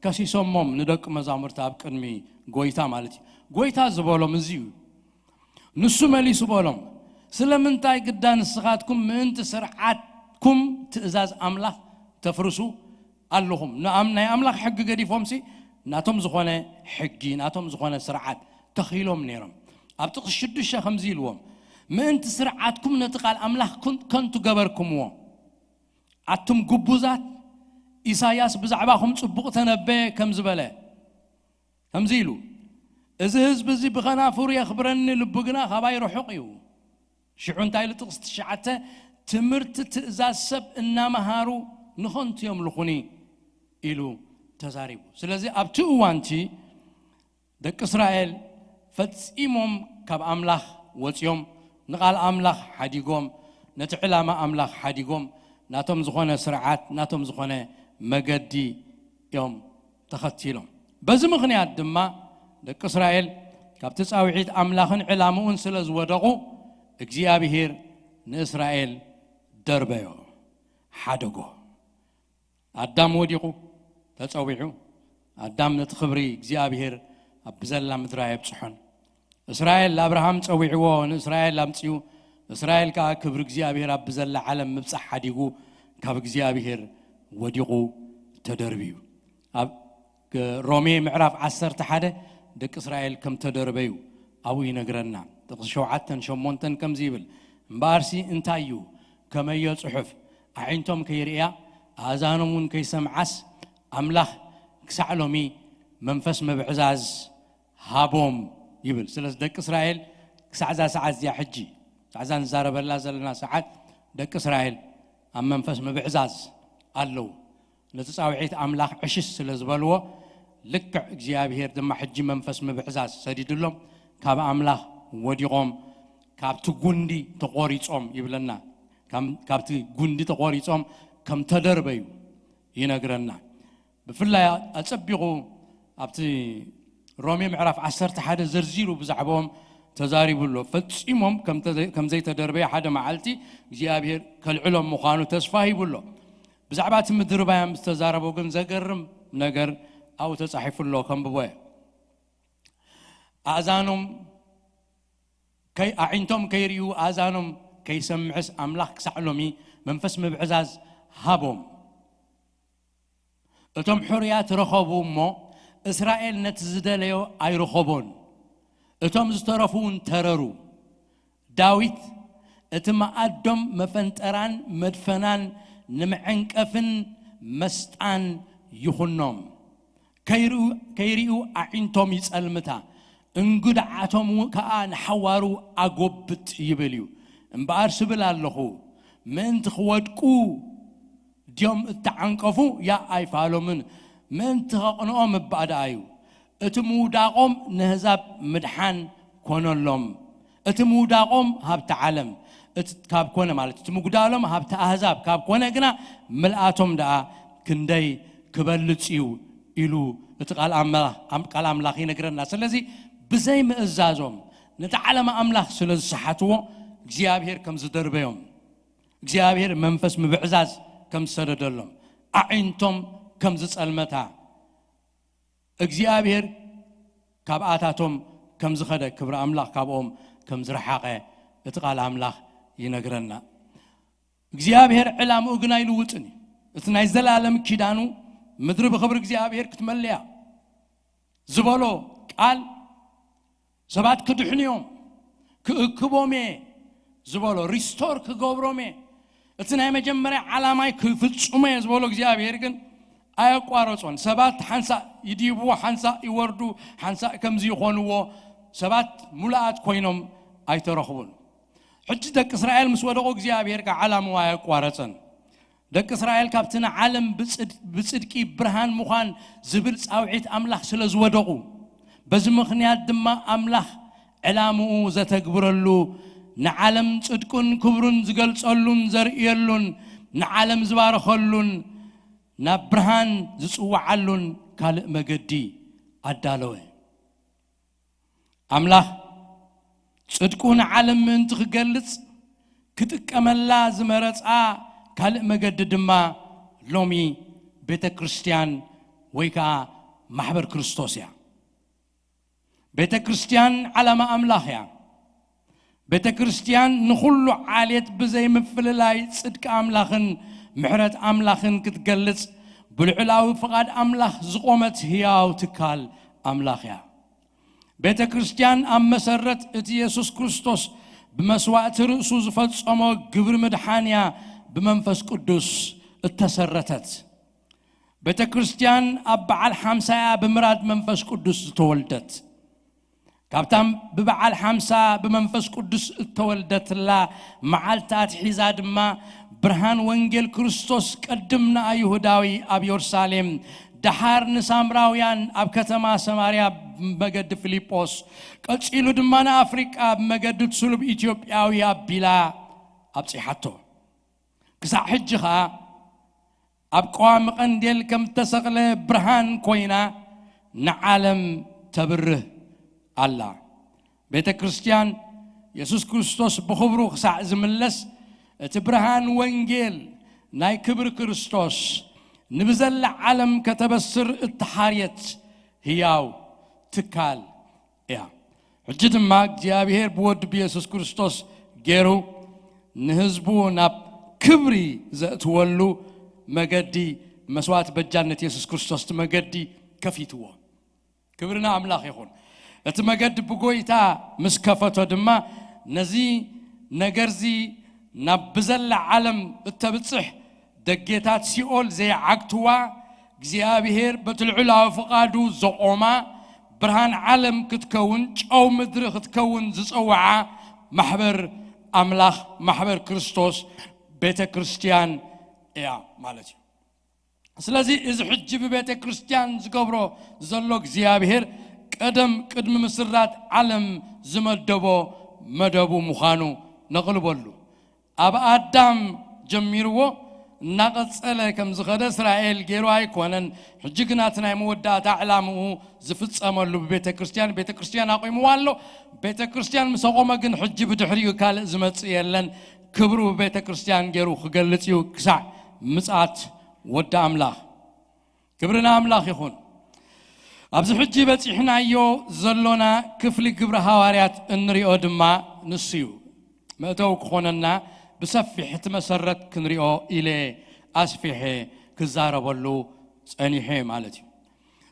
ከሲሶሞም ንደቂ መዛሙርቲ ኣብ ቅድሚ ጎይታ ማለት እዩ። ጎይታ ዝበሎም እዚ እዩ። ንሱ መሊሱ በሎም፣ "ስለምንታይ ግዳ ንስኻትኩም ምእንቲ ስርዓትኩም ትእዛዝ ኣምላኽ ተፍርሱ ኣለኹም?" ንኣም-፣ ናይ ኣምላኽ ሕጊ ገዲፎምሲ ናቶም ዝኾነ ሕጊ፣ ናቶም ዝኾነ ስርዓት ተኺሎም ነይሮም። ኣብ ጥቕሲ ሽዱሽተ ከምዚ ኢልዎም፣ "ምእንቲ ስርዓትኩም ነቲ ቃል ኣምላኽ ኩን-፣ ከንቱ ገበርኩምዎ። ኣቱም ግቡዛት፣ ኢሳያስ ብዛዕባኹም ጽቡቕ ተነበየ ከም ዝበለ፣ ከምዚ ኢሉ፣ 'እዚ ህዝቢ እዚ ብኸናፍሩ የኽብረኒ፣ ልቡ ግና ካባይ ርሑቕ እዩ.'" ሽዑ እንታይ ኢሉ? ጥቕሲ ትሽዓተ፣ "ትምህርቲ ትእዛዝ ሰብ እናመሃሩ ንኸንቱ የምልኹኒ" ኢሉ ተዛሪቡ። ስለዚ ኣብቲ እዋንቲ ደቂ እስራኤል ፈጺሞም ካብ ኣምላኽ ወጺኦም፣ ንቓል ኣምላኽ ሓዲጎም፣ ነቲ ዕላማ ኣምላኽ ሓዲጎም፣ ናቶም ዝኾነ ስርዓት፣ ናቶም ዝኾነ መገዲ እዮም ተኸቲሎም። በዚ ምኽንያት ድማ ደቂ እስራኤል ካብቲ ጻውዒት ኣምላኽን ዕላምኡን ስለ ዝወደቑ፣ እግዚኣብሄር ንእስራኤል ደርበዮ፣ ሓደጎ። ኣዳም ወዲቑ፣ ተጸዊዑ። ኣዳም ነቲ ክብሪ እግዚኣብሄር ኣብ ብዘላ ምድሪ ኣየብጽሖን። እስራኤል፣ ለኣብርሃም ጸዊዕዎ፣ ንእስራኤል ኣምጺኡ። እስራኤል ከኣ ክብሪ እግዚኣብሄር ኣብ ብዘላ ዓለም ምብጻሕ ሓዲጉ፣ ካብ እግዚኣብሄር ወዲቑ፣ ተደርብዩ። ኣብ ሮሜ ምዕራፍ ዓሰርተ ሓደ ደቂ እስራኤል ከም ተደርበዩ ኣብኡ ይነግረና። ጥቕሲ ሸውዓተን ሸሞንተን ከምዚ ይብል፣ "እምበኣርሲ እንታይ እዩ ከመዮ ጽሑፍ፣ ኣዒንቶም ከይርእያ፣ ኣእዛኖም እውን ከይሰምዓስ፣ ኣምላኽ ክሳዕ ሎሚ መንፈስ ምብዕዛዝ ሃቦም" ይብል። ስለዚ ደቂ እስራኤል ክሳዕ እዛ ሰዓት እዚኣ፣ ሕጂ ሳዕዛ ንዛረበላ ዘለና ሰዓት፣ ደቂ እስራኤል ኣብ መንፈስ ምብዕዛዝ ኣለዉ። ነቲ ጻውዒት ኣምላኽ ዕሽሽ ስለ ዝበልዎ፣ ልክዕ እግዚኣብሄር ድማ ሕጂ መንፈስ ምብዕዛዝ ሰዲድሎም፣ ካብ ኣምላኽ ወዲቖም፣ ካብቲ ጉንዲ ተቖሪጾም ይብለና። ካብ፣ ካብቲ ጉንዲ ተቖሪጾም ከም ተደርበዩ ይነግረና። ብፍላይ ኣጸቢቑ ኣብቲ ሮሜ ምዕራፍ ዓሰርተ ሓደ ዘርዚሩ ብዛዕባኦም ተዛሪቡ ኣሎ። ፈጺሞም ከም ተዘ-፣ ከም ዘይተደርበየ፣ ሓደ መዓልቲ እግዚኣብሄር ከልዕሎም ምዃኑ ተስፋ ሂቡ ኣሎ። ብዛዕባ እቲ ምድርባዮም ዝተዛረቦ ግን ዘገርም ነገር ኣብኡ ተጻሒፉ ኣሎ፣ ከንብቦ እየ። ኣእዛኖም ከይ-፣ ኣዒንቶም ከይርእዩ፣ ኣእዛኖም ከይሰምዕስ፣ ኣምላኽ ክሳዕ ሎሚ መንፈስ ምብዕዛዝ ሃቦም። እቶም ሕሩያት ረኸቡ እሞ፣ እስራኤል ነቲ ዝደለዮ ኣይረኸቦን። እቶም ዝተረፉ እውን ተረሩ። ዳዊት፣ "እቲ መኣዶም መፈንጠራን መድፈናን፣ ንመዐንቀፍን መስጣን ይኹኖም። ከይርኡ-፣ ከይርእዩ ኣዒንቶም ይጸልምታ፣ እንጉድዓቶም ከኣ ንሓዋሩ ኣጎብጥ ይብል እዩ። እምበኣር ስብል ኣለኹ፣ ምእንቲ ክወድቁ ድዮም እተዓንቀፉ? ያእ ኣይፋሎምን፣ ምእንቲ ኸቕንኦም እባ ደኣ እዩ። እቲ ምውዳቖም ነህዛብ ምድሓን ኮነሎም። እቲ ምውዳቖም ሃብቲ ዓለም እቲ ካብ ኮነ፣ ማለት እቲ ምጉዳሎም ሃብቲ ኣህዛብ ካብ ኮነ ግና፣ ምልኣቶም ደኣ ክንደይ ክበልጽ እዩ ኢሉ እቲ ቃል ኣምላኽ ኣም- ቃል ኣምላኽ ይነግረና። ስለዚ ብዘይ ምእዛዞም ነቲ ዓለማ ኣምላኽ ስለ ዝሰሓትዎ እግዚኣብሔር ከም ዝደርበዮም እግዚኣብሔር መንፈስ ምብዕዛዝ ከም ዝሰደደሎም ኣዒንቶም ከም ዝጸልመታ እግዚኣብሔር ካብኣታቶም ከም ዝኸደ ክብሪ ኣምላኽ ካብኦም ከም ዝረሓቐ እቲ ቃል ኣምላኽ ይነግረና። እግዚኣብሔር ዕላምኡ ግን ኣይልውጥን እዩ። እቲ ናይ ዘላለም ኪዳኑ ምድሪ ብኽብሪ እግዚኣብሔር ክትመልያ ዝበሎ ቃል ሰባት ክድሕኑ እዮም ክእክቦም እየ ዝበሎ ሪስቶር ክገብሮም እየ እቲ ናይ መጀመርያ ዓላማይ ክፍጽሞ እየ ዝበሎ እግዚኣብሔር ግን ኣየቋረጾን። ሰባት ሓንሳእ ይዲብዎ፣ ሓንሳእ ይወርዱ፣ ሓንሳእ ከምዚ ይኾንዎ። ሰባት ሙሉኣት ኮይኖም ኣይተረኽቡን። ሕጂ ደቂ እስራኤል ምስ ወደቑ እግዚኣብሔር ከዓ ዓላምኡ ኣየቋረጸን። ደቂ እስራኤል ካብቲ ንዓለም ብጽድ- ብጽድቂ ብርሃን ምዃን ዝብል ጻውዒት ኣምላኽ ስለ ዝወደቑ፣ በዚ ምኽንያት ድማ ኣምላኽ ዕላምኡ ዘተግብረሉ፣ ንዓለም ጽድቁን ክብሩን ዝገልጸሉን ዘርእየሉን፣ ንዓለም ዝባርኸሉን ናብ ብርሃን ዝጽውዓሉን ካልእ መገዲ ኣዳለወ። ኣምላኽ ጽድቁ ንዓለም ምእንቲ ክገልጽ ክጥቀመላ ዝመረጻ ካልእ መገዲ ድማ ሎሚ ቤተ ክርስቲያን ወይ ከዓ ማሕበር ክርስቶስ እያ። ቤተ ክርስቲያን ዓላማ ኣምላኽ እያ። ቤተ ክርስቲያን ንኹሉ ዓሌት ብዘይ ምፍልላይ ጽድቂ ኣምላኽን ምሕረት ኣምላኽን ክትገልጽ ብልዑላዊ ፍቓድ ኣምላኽ ዝቖመት ህያው ትካል ኣምላኽ እያ። ቤተ ክርስቲያን ኣብ መሰረት እቲ የሱስ ክርስቶስ ብመስዋእቲ ርእሱ ዝፈጸሞ ግብሪ ምድሓን እያ ብመንፈስ ቅዱስ እተሰረተት። ቤተ ክርስቲያን ኣብ በዓል ሓምሳ እያ ብምራድ መንፈስ ቅዱስ ዝተወልደት። ካብታ ብበዓል ሓምሳ ብመንፈስ ቅዱስ እተወልደትላ መዓልቲ ኣትሒዛ ድማ ብርሃን ወንጌል ክርስቶስ ቀድም ንኣይሁዳዊ ኣብ የሩሳሌም ደሓር ንሳምራውያን ኣብ ከተማ ሰማርያ ብመገዲ ፊልጶስ ቀጺሉ ድማ ንኣፍሪቃ ብመገዲ እቲ ስሉብ ኢትዮጵያዊ ኣቢላ ኣብጺሓቶ። ክሳዕ ሕጂ ኸኣ ኣብ ቀዋሚ ቀንዴል ከም እተሰቕለ ብርሃን ኮይና ንዓለም ተብርህ ኣላ። ቤተ ክርስቲያን የሱስ ክርስቶስ ብኽብሩ ክሳዕ ዝምለስ እቲ ብርሃን ወንጌል ናይ ክብሪ ክርስቶስ ንብዘላ ዓለም ከተበስር እተሓርየት ህያው ትካል እያ። ሕጂ ድማ እግዚኣብሔር ብወዱ ብየሱስ ክርስቶስ ገይሩ ንህዝቡ ናብ ክብሪ ዘእትወሉ መገዲ መስዋዕቲ በጃነት የሱስ ክርስቶስ እቲ መገዲ ከፊትዎ። ክብሪ ንኣምላኽ ይኹን። እቲ መገዲ ብጎይታ ምስ ከፈቶ ድማ ነዚ ነገርዚ ናብ ብዘላ ዓለም እተብጽሕ ደጌታት ሲኦል ዘይዓግትዋ እግዚኣብሔር በቲ ልዑላዊ ፍቓዱ ዘቖማ ብርሃን ዓለም ክትከውን ጨው ምድሪ ክትከውን ዝጸውዓ ማሕበር ኣምላኽ ማሕበር ክርስቶስ ቤተ ክርስቲያን እያ ማለት እዩ። ስለዚ እዚ ሕጂ ብቤተ ክርስቲያን ዝገብሮ ዘሎ እግዚኣብሔር ቀደም ቅድሚ ምስራት ዓለም ዝመደቦ መደቡ ምዃኑ ነቕልበሉ። ኣብ ኣዳም ጀሚርዎ እናቐጸለ ከም ዝኸደ እስራኤል ገይሩ ኣይኮነን። ሕጂ ግና እቲ ናይ መወዳእታ ዕላምኡ ዝፍጸመሉ ብቤተ ክርስቲያን ቤተ ክርስቲያን ኣቑምዋ ኣሎ። ቤተ ክርስቲያን ምስ ኣቖመ ግን ሕጂ ብድሕሪኡ ካልእ ዝመጽእ የለን። ክብሩ ቤተ ክርስቲያን ገይሩ ክገልጽ እዩ ክሳዕ ምጽኣት ወዲ ኣምላኽ። ክብሪ ንኣምላኽ ይኹን። ኣብዚ ሕጂ በጺሕናዮ ዘሎና ክፍሊ ግብሪ ሃዋርያት እንሪኦ ድማ ንሱ እዩ። መእተዊ ክኾነና ብሰፊሕ እቲ መሰረት ክንሪኦ ኢለ ኣስፊሐ ክዛረበሉ ጸኒሐ ማለት እዩ።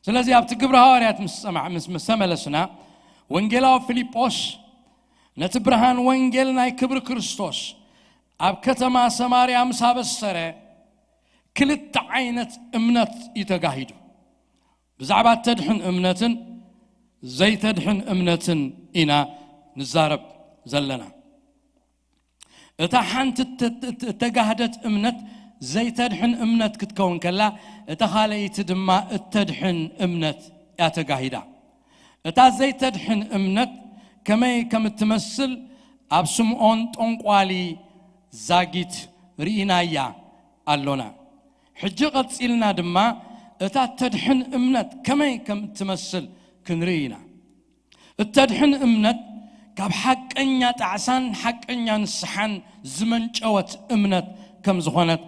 ስለዚ ኣብቲ ግብሪ ሃዋርያት ምስ ሰማዕ ምስ ምስ ተመለስና ወንጌላዊ ፊልጶስ ነቲ ብርሃን ወንጌል ናይ ክብሪ ክርስቶስ ኣብ ከተማ ሰማርያ ምስ ኣበሰረ ክልተ ዓይነት እምነት እዩ ተጋሂዱ። ብዛዕባ እተድሕን እምነትን ዘይተድሕን እምነትን ኢና ንዛረብ ዘለና። እታ ሓንቲ እተ- እተ- እተጋህደት እምነት ዘይተድሕን እምነት ክትከውን ከላ እታ ካልኣይቲ ድማ እተድሕን እምነት እያ ተጋሂዳ። እታ ዘይተድሕን እምነት ከመይ ከም እትመስል ኣብ ስምዖን ጠንቋሊ ዛጊት ርኢናያ ኣሎና። ሕጂ ቐጺልና ድማ እታ እተድሕን እምነት ከመይ ከም እትመስል ክንርኢ ኢና። እተድሕን እምነት ካብ ሓቀኛ ጣዕሳን ሓቀኛ ንስሓን ዝመንጨወት እምነት ከም ዝኾነት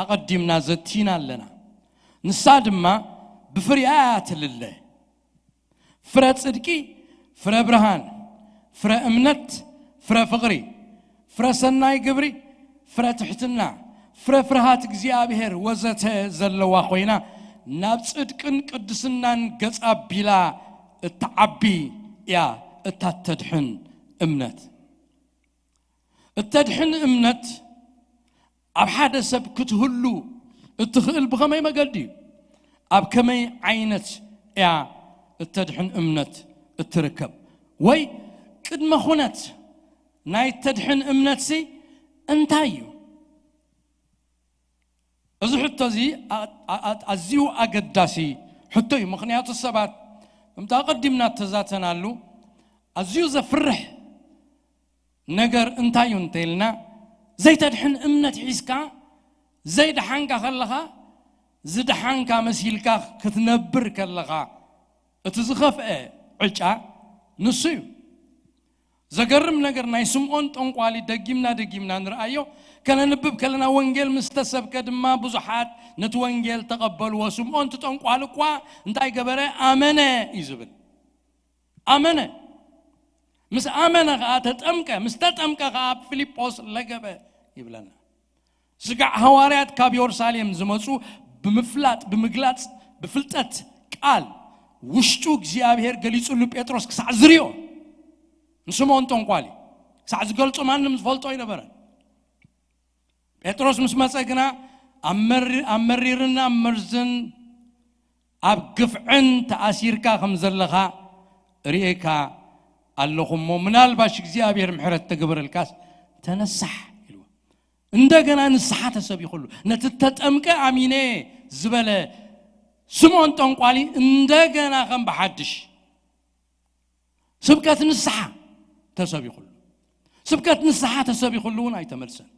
ኣቐዲምና ዘቲና ኣለና። ንሳ ድማ ብፍሪኣ እያ ትልለ። ፍረ ጽድቂ፣ ፍረ ብርሃን፣ ፍረ እምነት፣ ፍረ ፍቕሪ፣ ፍረ ሰናይ ግብሪ፣ ፍረ ትሕትና፣ ፍረ ፍርሃት እግዚኣብሔር ወዘተ ዘለዋ ኮይና፣ ናብ ጽድቅን ቅድስናን ገጻ ቢላ እትዓቢ እያ እታ እተድሕን እምነት። እተድሕን እምነት ኣብ ሓደ ሰብ ክትህሉ እትኽእል ብኸመይ መገዲ እዩ? ኣብ ከመይ ዓይነት እያ እተድሕን እምነት እትርከብ? ወይ ቅድመ ኩነት ናይ እተድሕን እምነትሲ እንታይ እዩ? እዚ ሕቶ እዚ ኣ-፣ ኣ-፣ ኣ-፣ ኣዝዩ ኣገዳሲ ሕቶ እዩ። ምኽንያቱ ሰባት፣ ከምቲ ኣቐዲምና እተዛተናሉ፣ ኣዝዩ ዘፍርሕ ነገር እንታይ እዩ እንተኢልና፣ ዘይተድሕን እምነት ሒዝካ ዘይደሓንካ ከለኻ፣ ዝደሓንካ መሲልካ ክትነብር ከለኻ፣ እቲ ዝኸፍአ ዕጫ ንሱ እዩ። ዘገርም ነገር፣ ናይ ስምዖን ጠንቋሊ ደጊምና ደጊምና ንርኣዮ። ከነንብብ ከለና፣ ወንጌል ምስ ተሰብከ ድማ ብዙሓት ነቲ ወንጌል ተቐበልዎ። ስምዖን እቲ ጠንቋሊ እኳ እንታይ ገበረ? ኣመነ እዩ ዝብል። ኣመነ። ምስ ኣመነ ኸኣ ተጠምቀ፣ ምስ ተጠምቀ ኸኣ ፊልጶስ ለገበ ይብለና። ስጋዕ ሃዋርያት ካብ የሩሳሌም ዝመጹ ብምፍላጥ፣ ብምግላጽ፣ ብፍልጠት ቃል ውሽጡ እግዚኣብሔር ገሊጹሉ ጴጥሮስ ክሳዕ ዝርዮ፣ ንስምዖን ጠንቋሊ ክሳዕ ዝገልጾ ማንም ዝፈልጦ ኣይነበረን። ጴጥሮስ ምስ መጸ ግና፣ ኣብ መሪ-፣ ኣብ መሪርን ኣብ መርዝን ኣብ ግፍዕን ተኣሲርካ ከም ዘለኻ ርእየካ ኣለኹ እሞ፣ ምናልባሽ እግዚኣብሔር ምሕረት ተገበረልካስ ተነሳሕ ኢልዎ። እንደገና ንስሓ ተሰቢኹሉ። ነቲ ተጠምቀ ኣሚነ ዝበለ ስምዖን ጠንቋሊ እንደገና ከም ብሓድሽ ስብከት ንስሓ ተሰቢኹሉ። ስብከት ንስሓ ተሰቢኹሉ እውን ኣይተመልሰን።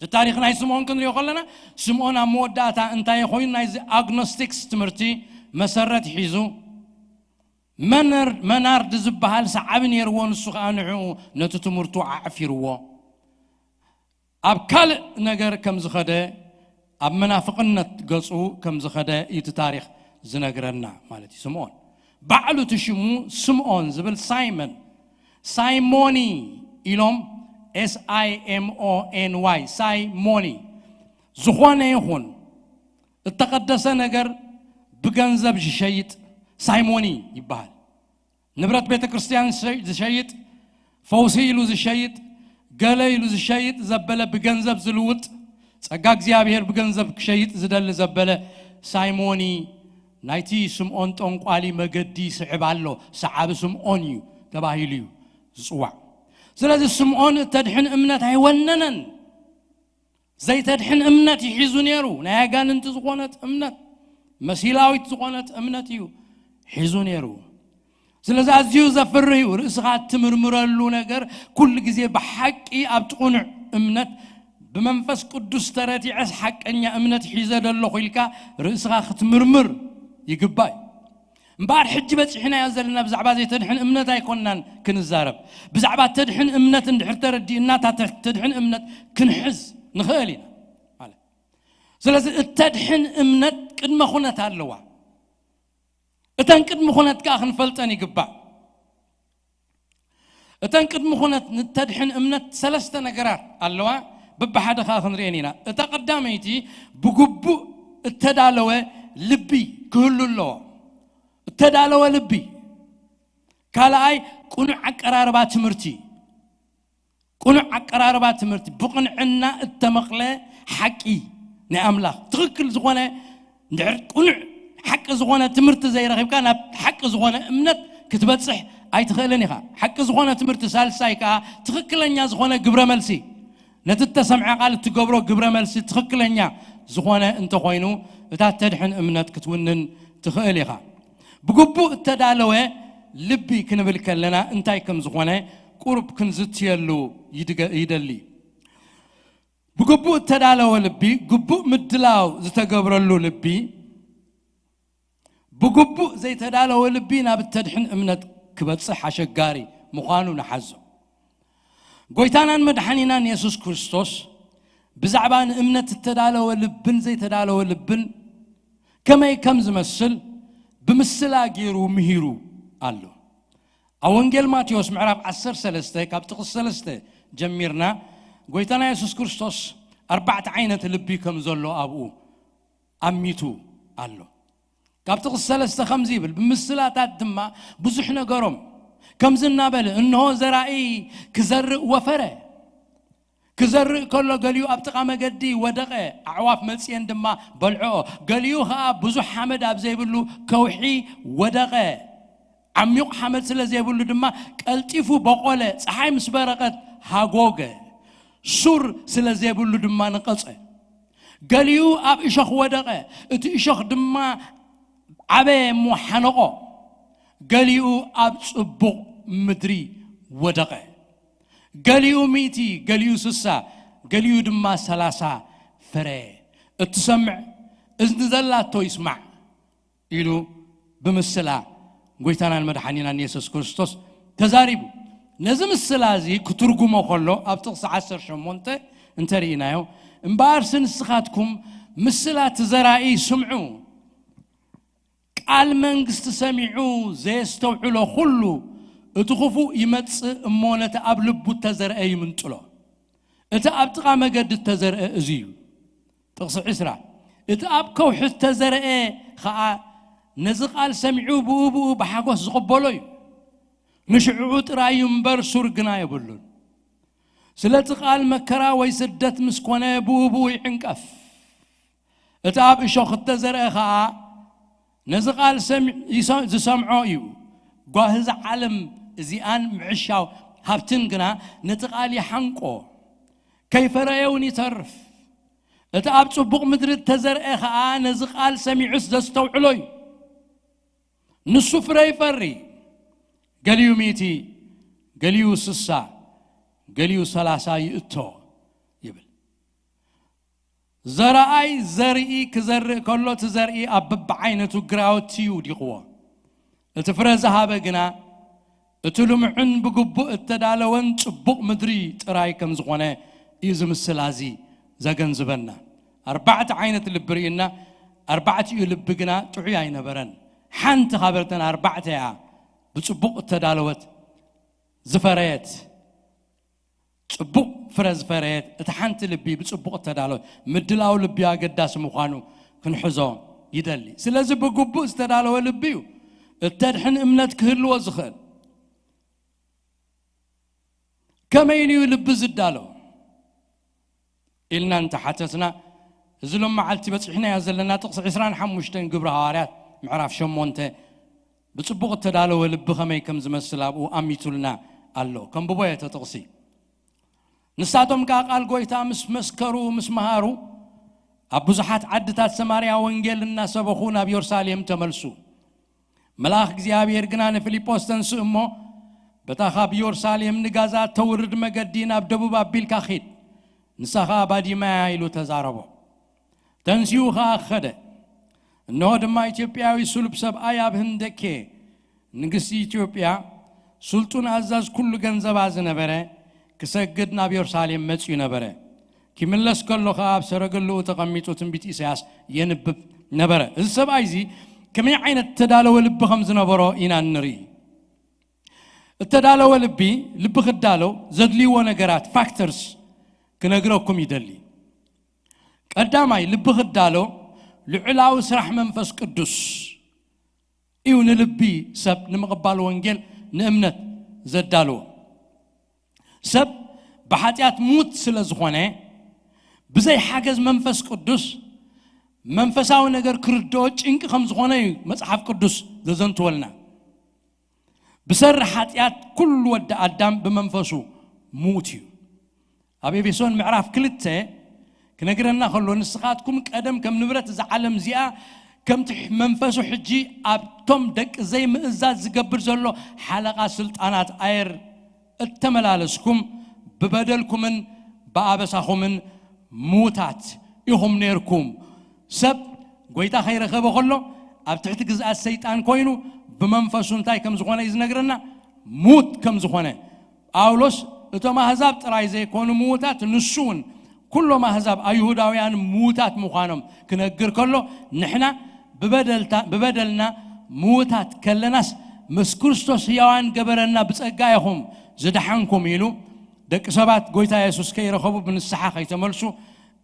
እቲ ታሪኽ ናይ ስምዖን ክንሪኦ ከለና፣ ስምዖን ኣብ መወዳእታ እንታይ ኮይኑ፣ ናይዚ ኣግኖስቲክስ ትምህርቲ መሰረት ሒዙ፣ መነር-፣ መናርድ ዝበሃል ሰዓቢ ነይርዎ፣ ንሱ ኸኣ ንዕኡ ነቲ ትምህርቱ ኣዕፊርዎ። ኣብ ካልእ ነገር ከም ዝኸደ፣ ኣብ መናፍቕነት ገጹ ከም ዝኸደ እዩ እቲ ታሪኽ ዝነግረና ማለት እዩ። ስምዖን ባዕሉ እቲ ሽሙ ስምዖን ዝብል፣ ሳይመን፣ ሳይሞኒ ኢሎም፣ S I M O N Y፣ ሳይሞኒ። ዝኾነ ይኹን እተቐደሰ ነገር ብገንዘብ ዝሸይጥ ሳይሞኒ ይበሃል። ንብረት ቤተ ክርስቲያን ዝሸ-፣ ዝሸይጥ፣ ፈውሲ ኢሉ ዝሸይጥ፣ ገለ ኢሉ ዝሸይጥ ዘበለ፣ ብገንዘብ ዝልውጥ፣ ጸጋ እግዚኣብሔር ብገንዘብ ክሸይጥ ዝደሊ ዘበለ ሳይሞኒ፣ ናይቲ ስምዖን ጠንቋሊ መገዲ ይስዕብ ኣሎ። ሰዓቢ ስምዖን እዩ ተባሂሉ እዩ ዝጽዋዕ። ስለዚ ስምዖን እተድሕን እምነት ኣይወነነን። ዘይተድሕን እምነት እዩ ሒዙ ነይሩ። ናይ ኣጋንንቲ ዝኾነት እምነት፣ መሲላዊት ዝኾነት እምነት እዩ ሒዙ ነይሩ። ስለዚ ኣዝዩ ዘፍርህ እዩ። ርእስኻ እትምርምረሉ ነገር ኩሉ ግዜ ብሓቂ ኣብቲ ቅኑዕ እምነት፣ ብመንፈስ ቅዱስ ተረቲዐስ ሓቀኛ እምነት ሒዘ ዶ ኣለኹ ኢልካ ርእስኻ ክትምርምር ይግባእ እዩ። እምበኣር ሕጂ በጺሕናዮ ዘለና ብዛዕባ ዘይተድሕን እምነት ኣይኮንናን ክንዛረብ። ብዛዕባ ተድሕን እምነት እንድሕር ተረዲእና፣ እታ ተ-፣ ተድሕን እምነት ክንሕዝ ንኽእል ኢና ማለት። ስለዚ እተድሕን እምነት ቅድመ ኩነት ኣለዋ። እተን ቅድሚ ኩነት ከኣ ክንፈልጠን ይግባእ። እተን ቅድሚ ኩነት ንተድሕን እምነት ሰለስተ ነገራት ኣለዋ። በብሓደ ከኣ ክንርእየን ኢና። እታ ቀዳመይቲ፣ ብግቡእ እተዳለወ ልቢ ክህሉ ኣለዎ። እተዳለወ ልቢ። ካልኣይ፣ ቅኑዕ ኣቀራርባ ትምህርቲ። ቅኑዕ ኣቀራርባ ትምህርቲ፣ ብቕንዕና እተመቕለ ሓቂ ናይ ኣምላኽ። ትኽክል ዝኾነ፣ እንድሕር ቅኑዕ ሓቂ ዝኾነ ትምህርቲ ዘይረኺብካ፣ ናብ ሓቂ ዝኾነ እምነት ክትበጽሕ ኣይትኽእልን ኢኻ። ሓቂ ዝኾነ ትምህርቲ፣ ሳልሳይ ከኣ፣ ትኽክለኛ ዝኾነ ግብረ መልሲ። ነቲ እተሰምዐ ቃል እትገብሮ ግብረ መልሲ ትኽክለኛ ዝኾነ እንተኾይኑ፣ እታ እተድሕን እምነት ክትውንን ትኽእል ኢኻ። ብግቡእ እተዳለወ ልቢ ክንብል ከለና እንታይ ከም ዝኾነ ቁሩብ ክንዝትየሉ ይድገ-፣ ይደሊ። ብግቡእ እተዳለወ ልቢ፣ ግቡእ ምድላው ዝተገብረሉ ልቢ፣ ብግቡእ ዘይተዳለወ ልቢ ናብ እተድሕን እምነት ክበጽሕ ኣሸጋሪ ምዃኑ ንሓዞ። ጎይታናን መድሓኒናን የሱስ ክርስቶስ ብዛዕባ ንእምነት እተዳለወ ልብን ዘይተዳለወ ልብን ከመይ ከም ዝመስል ብምስላ ገይሩ ምሂሩ ኣሎ። ኣብ ወንጌል ማቴዎስ ምዕራፍ ዓሰርተ ሰለስተ ካብ ጥቕስ ሰለስተ ጀሚርና ጎይታና የሱስ ክርስቶስ ኣርባዕተ ዓይነት ልቢ ከም ዘሎ ኣብኡ ኣሚቱ ኣሎ። ካብ ጥቕስ ሰለስተ ከምዚ ይብል፣ ብምስላታት ድማ ብዙሕ ነገሮም። ከምዚ እናበለ፣ እንሆ ዘራኢ ክዘርእ ወፈረ። ክዘርእ ከሎ ገሊኡ ኣብ ጥቓ መገዲ ወደቐ፣ ኣዕዋፍ መጽየን ድማ በልዕኦ። ገሊኡ ኸኣ ብዙሕ ሓመድ ኣብ ዘይብሉ ከውሒ ወደቐ። ዓሚቕ ሓመድ ስለ ዘይብሉ ድማ ቀልጢፉ በቖለ፣ ጸሓይ ምስ በረቐት ሃጎገ። ሱር ስለ ዘይብሉ ድማ ነቐጸ። ገሊኡ ኣብ እሾኽ ወደቐ፣ እቲ እሾኽ ድማ ዓበየ እሞ ሓነቖ። ገሊኡ ኣብ ጽቡቕ ምድሪ ወደቐ። ገሊኡ ሚእቲ፣ ገሊኡ ስሳ፣ ገሊኡ ድማ ሰላሳ ፈረየ። እትሰምዕ እዝኒ ዘላቶ ይስማዕ ኢሉ ብምስላ ጎይታናን መድሓኒናን የሱስ ክርስቶስ ተዛሪቡ። ነዚ ምስላ እዚ ክትርጉሞ ከሎ ኣብ ጥቕሲ ዓሰርተ ሸሞንተ እንተርኢናዮ፣ እምበኣርሲ ንስኻትኩም ምስላ እቲ ዘራኢ ስምዑ፣ ቃል መንግስቲ ሰሚዑ ዘየስተውዕሎ ኩሉ እቲ ክፉእ ይመጽእ እሞ ነቲ ኣብ ልቡ እተዘርአ ይምንጥሎ። እቲ ኣብ ጥቓ መገዲ እተዘርአ እዚ እዩ። ጥቕሲ ዕስራ፣ እቲ ኣብ ከውሒ እተዘርአ ኸኣ ነዚ ቃል ሰሚዑ ብኡ ብኡ ብሓጎስ ዝቕበሎ እዩ። ንሽዕኡ ጥራይ እዩ እምበር ሱር ግና የብሉን። ስለቲ ቃል መከራ ወይ ስደት ምስ ኮነ ብኡ ብኡ ይዕንቀፍ። እቲ ኣብ እሾኽ እተዘርአ ኸኣ ነዚ ቃል ሰሚ-፣ ይሰ-፣ ዝሰምዖ እዩ። ጓሂ እዛ ዓለም እዚኣን ምዕሻው ሃብትን ግና ነቲ ቃል ይሓንቆ፣ ከይፈረየ እውን ይተርፍ። እቲ ኣብ ጽቡቕ ምድሪ እተዘርአ ኸኣ ነዚ ቃል ሰሚዑስ ዘስተውዕሎ እዩ። ንሱ ፍረ ይፈሪ፣ ገሊኡ ሚእቲ፣ ገሊኡ ስሳ፣ ገሊኡ ሰላሳ ይእቶ ይብል። ዘረኣይ ዘርኢ ክዘርእ ከሎ፣ እቲ ዘርኢ ኣብ በብዓይነቱ ግራውቲ ይውዲቕዎ። እቲ ፍረ ዝሃበ ግና፣ እቲ ልሙዕን ብግቡእ እተዳለወን ጽቡቕ ምድሪ ጥራይ ከም ዝኾነ እዩ እዚ ምስላ እዚ ዘገንዝበና። ኣርባዕተ ዓይነት ልቢ ርኢና፣ ኣርባዕቲኡ ልቢ ግና ጥዑይ ኣይነበረን። ሓንቲ ካብተን ኣርባዕተ እያ ብጽቡቕ እተዳለወት ዝፈረየት። ጽቡቕ ፍረ ዝፈረየት እታ ሓንቲ ልቢ ብጽቡቕ እተዳለወት። ምድላው ልቢ ኣገዳሲ ምዃኑ ክንሕዞ ይደሊ። ስለዚ ብግቡእ ዝተዳለወ ልቢ እዩ እተድሕን እምነት ክህልዎ ዝኽእል። ከመይ ኢሉ እዩ ልቢ ዝዳሎ ኢልና እንተሓተትና፣ እዚ ሎም መዓልቲ በጺሕናዮ ዘለና ጥቕሲ ዕስራን ሓሙሽተን ግብሪ ሃዋርያት ምዕራፍ ሸሞንተ ብጽቡቕ እተዳለወ ልቢ ከመይ ከም ዝመስል ኣብኡ ኣሚቱልና ኣሎ። ከንብቦ እየ እቲ ጥቕሲ። ንሳቶም ከኣ ቃል ጐይታ ምስ መስከሩ፣ ምስ መሃሩ፣ ኣብ ብዙሓት ዓድታት ሰማርያ ወንጌል እናሰበኹ ናብ የሩሳሌም ተመልሱ። መልኣኽ እግዚኣብሔር ግና ንፊልጶስ፣ "ተንስእ እሞ፣ በታ ካብ የሩሳሌም ንጋዛ እተውርድ መገዲ ናብ ደቡብ ኣቢልካ ኺድ፣ ንሳ ኸኣ ባዲማ እያ" ኢሉ ተዛረቦ። ተንሲኡ ኸኣ ኸደ። እንሆ ድማ ኢትዮጵያዊ ስሉብ ሰብኣይ ኣብ ህንደኬ፣ ንግስቲ ኢትዮጵያ፣ ስልጡን ኣዛዝ ኩሉ ገንዘባ ዝነበረ፣ ክሰግድ ናብ የሩሳሌም መጺኡ ነበረ። ኪምለስ ከሎ ኸኣ ኣብ ሰረገላኡ ተቐሚጡ ትንቢት ኢሳያስ የንብብ ነበረ። እዚ ሰብኣይ እዚ ከመይ ዓይነት እተዳለወ ልቢ ከም ዝነበሮ ኢና እንርኢ። እተዳለወ ልቢ፣ ልቢ ክዳሎ ዘድልይዎ ነገራት፣ ፋክተርስ፣ ክነግረኩም ይደሊ። ቀዳማይ፣ ልቢ ክዳሎ ልዑላዊ ስራሕ መንፈስ ቅዱስ እዩ ንልቢ ሰብ ንምቕባል ወንጌል ንእምነት ዘዳልዎ። ሰብ ብሓጢኣት ሙት ስለ ዝኾነ፣ ብዘይ ሓገዝ መንፈስ ቅዱስ መንፈሳዊ ነገር ክርድኦ ጭንቂ ከም ዝኾነ እዩ መጽሓፍ ቅዱስ ዘዘንትወልና። ብሰሪ ሓጢኣት ኩሉ ወዲ ኣዳም ብመንፈሱ ሙት እዩ። ኣብ ኤፌሶን ምዕራፍ ክልተ ክነግረና ከሎ፣ "ንስኻትኩም ቀደም ከም ንብረት እዛ ዓለም እዚኣ፣ ከምቲ መንፈሱ ሕጂ ኣብቶም ደቂ ዘይምእዛዝ ዝገብር ዘሎ ሓለቓ ስልጣናት ኣየር እተመላለስኩም፣ ብበደልኩምን ብኣበሳኹምን ሙታት ኢኹም ነይርኩም።" ሰብ ጐይታ ከይረኸበ ከሎ፣ ኣብ ትሕቲ ግዝኣት ሰይጣን ኮይኑ ብመንፈሱ እንታይ ከም ዝኾነ እዩ ዝነግረና፣ ሙት ከም ዝኾነ። ጳውሎስ እቶም ኣህዛብ ጥራይ ዘይኮኑ ምዉታት፣ ንሱ እውን ኩሎም ኣህዛብ ኣይሁዳውያን ምዉታት ምዃኖም ክነግር ከሎ፣ ንሕና ብበደልታ- ብበደልና ምዉታት ከለናስ ምስ ክርስቶስ ህያዋን ገበረና፣ ብጸጋ ኢኹም ዝደሓንኩም ኢሉ፣ ደቂ ሰባት ጎይታ የሱስ ከይረኸቡ ብንስሓ ከይተመልሱ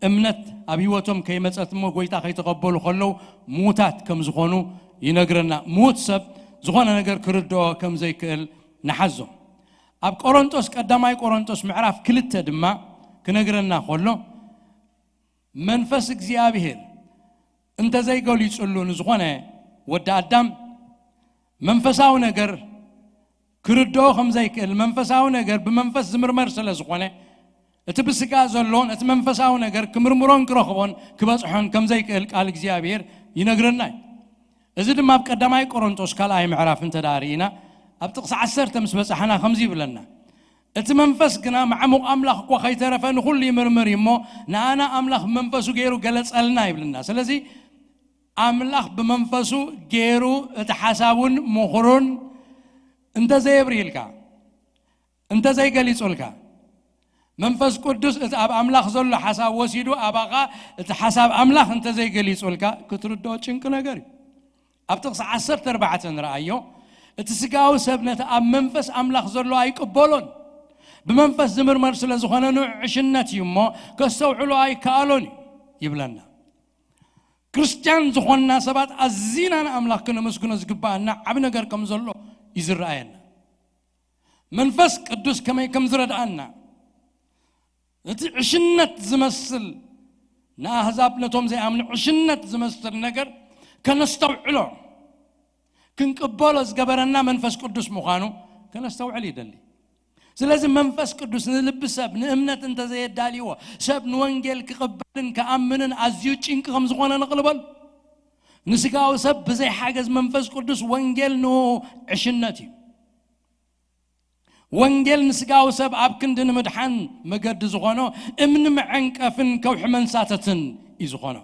እምነት ኣብ ህይወቶም ከይመጸት እሞ ጎይታ ከይተቐበሉ ከለዉ ምዉታት ከም ዝኾኑ ይነግረና። ምዉት ሰብ ዝኾነ ነገር ክርድኦ ከም ዘይክእል ንሓዞ። ኣብ ቆሮንጦስ፣ ቀዳማይ ቆሮንጦስ ምዕራፍ ክልተ ድማ ክነግረና ከሎ፣ መንፈስ እግዚኣብሔር እንተዘይገሊጹሉ ንዝኾነ ወዲ ኣዳም መንፈሳዊ ነገር ክርድኦ ከም ዘይክእል፣ መንፈሳዊ ነገር ብመንፈስ ዝምርመር ስለ ዝኾነ፣ እቲ ብስጋ ዘሎን እቲ መንፈሳዊ ነገር ክምርምሮን ክረኽቦን ክበጽሖን ከም ዘይክእል ቃል እግዚኣብሔር ይነግረና እዩ። እዚ ድማ ኣብ ቀዳማይ ቆሮንጦስ ካልኣይ ምዕራፍ እንተ ደኣ ርኢና፣ ኣብ ጥቕሲ ዓሰርተ ምስ በጻሕና ከምዚ ይብለና፣ እቲ መንፈስ ግና ማዕሙቕ ኣምላኽ እኳ ከይተረፈ ንኹሉ ይምርምር እዩ እሞ፣ ንኣና ኣምላኽ ብመንፈሱ ገይሩ ገለጸልና ይብልና። ስለዚ ኣምላኽ ብመንፈሱ ገይሩ እቲ ሓሳቡን ምኽሩን እንተዘየብርህልካ፣ እንተዘይገሊጹልካ፣ መንፈስ ቅዱስ እቲ ኣብ ኣምላኽ ዘሎ ሓሳብ ወሲዱ ኣባኻ እቲ ሓሳብ ኣምላኽ እንተዘይገሊጹልካ፣ ክትርድኦ ጭንቂ ነገር እዩ። ኣብ ጥቕሲ ዓሰርተ ኣርባዕተ ንረኣዮ፣ እቲ ስጋዊ ሰብ ነቲ ኣብ መንፈስ ኣምላኽ ዘሎ ኣይቅበሎን፣ ብመንፈስ ዝምርመር ስለ ዝኾነ ንዑ ዕሽነት እዩ እሞ ከስተውዕሎ ኣይከኣሎን እዩ ይብለና። ክርስትያን ዝኾንና ሰባት ኣዚና ንኣምላኽ ክነመስግኖ ዝግባኣና ዓቢ ነገር ከም ዘሎ እዩ ዝረኣየና። መንፈስ ቅዱስ ከመይ ከም ዝረድኣና፣ እቲ ዕሽነት ዝመስል፣ ንኣህዛብ ነቶም ዘይኣምኑ ዕሽነት ዝመስል ነገር ከነስተውዕሎ፣ ክንቅበሎ ዝገበረና መንፈስ ቅዱስ ምዃኑ ከነስተውዕል ይደሊ። ስለዚ መንፈስ ቅዱስ ንልቢ ሰብ ንእምነት እንተዘየዳልይዎ፣ ሰብ ንወንጌል ክቕበልን ክኣምንን ኣዝዩ ጭንቂ ከም ዝኾነ ንቕልበል። ንስጋዊ ሰብ ብዘይ ሓገዝ መንፈስ ቅዱስ ወንጌል ንኡ ዕሽነት እዩ። ወንጌል ንስጋዊ ሰብ ኣብ ክንዲ ንምድሓን መገዲ ዝኾኖ እምኒ መዐንቀፍን ከውሒ መንሳተትን እዩ ዝኾኖ።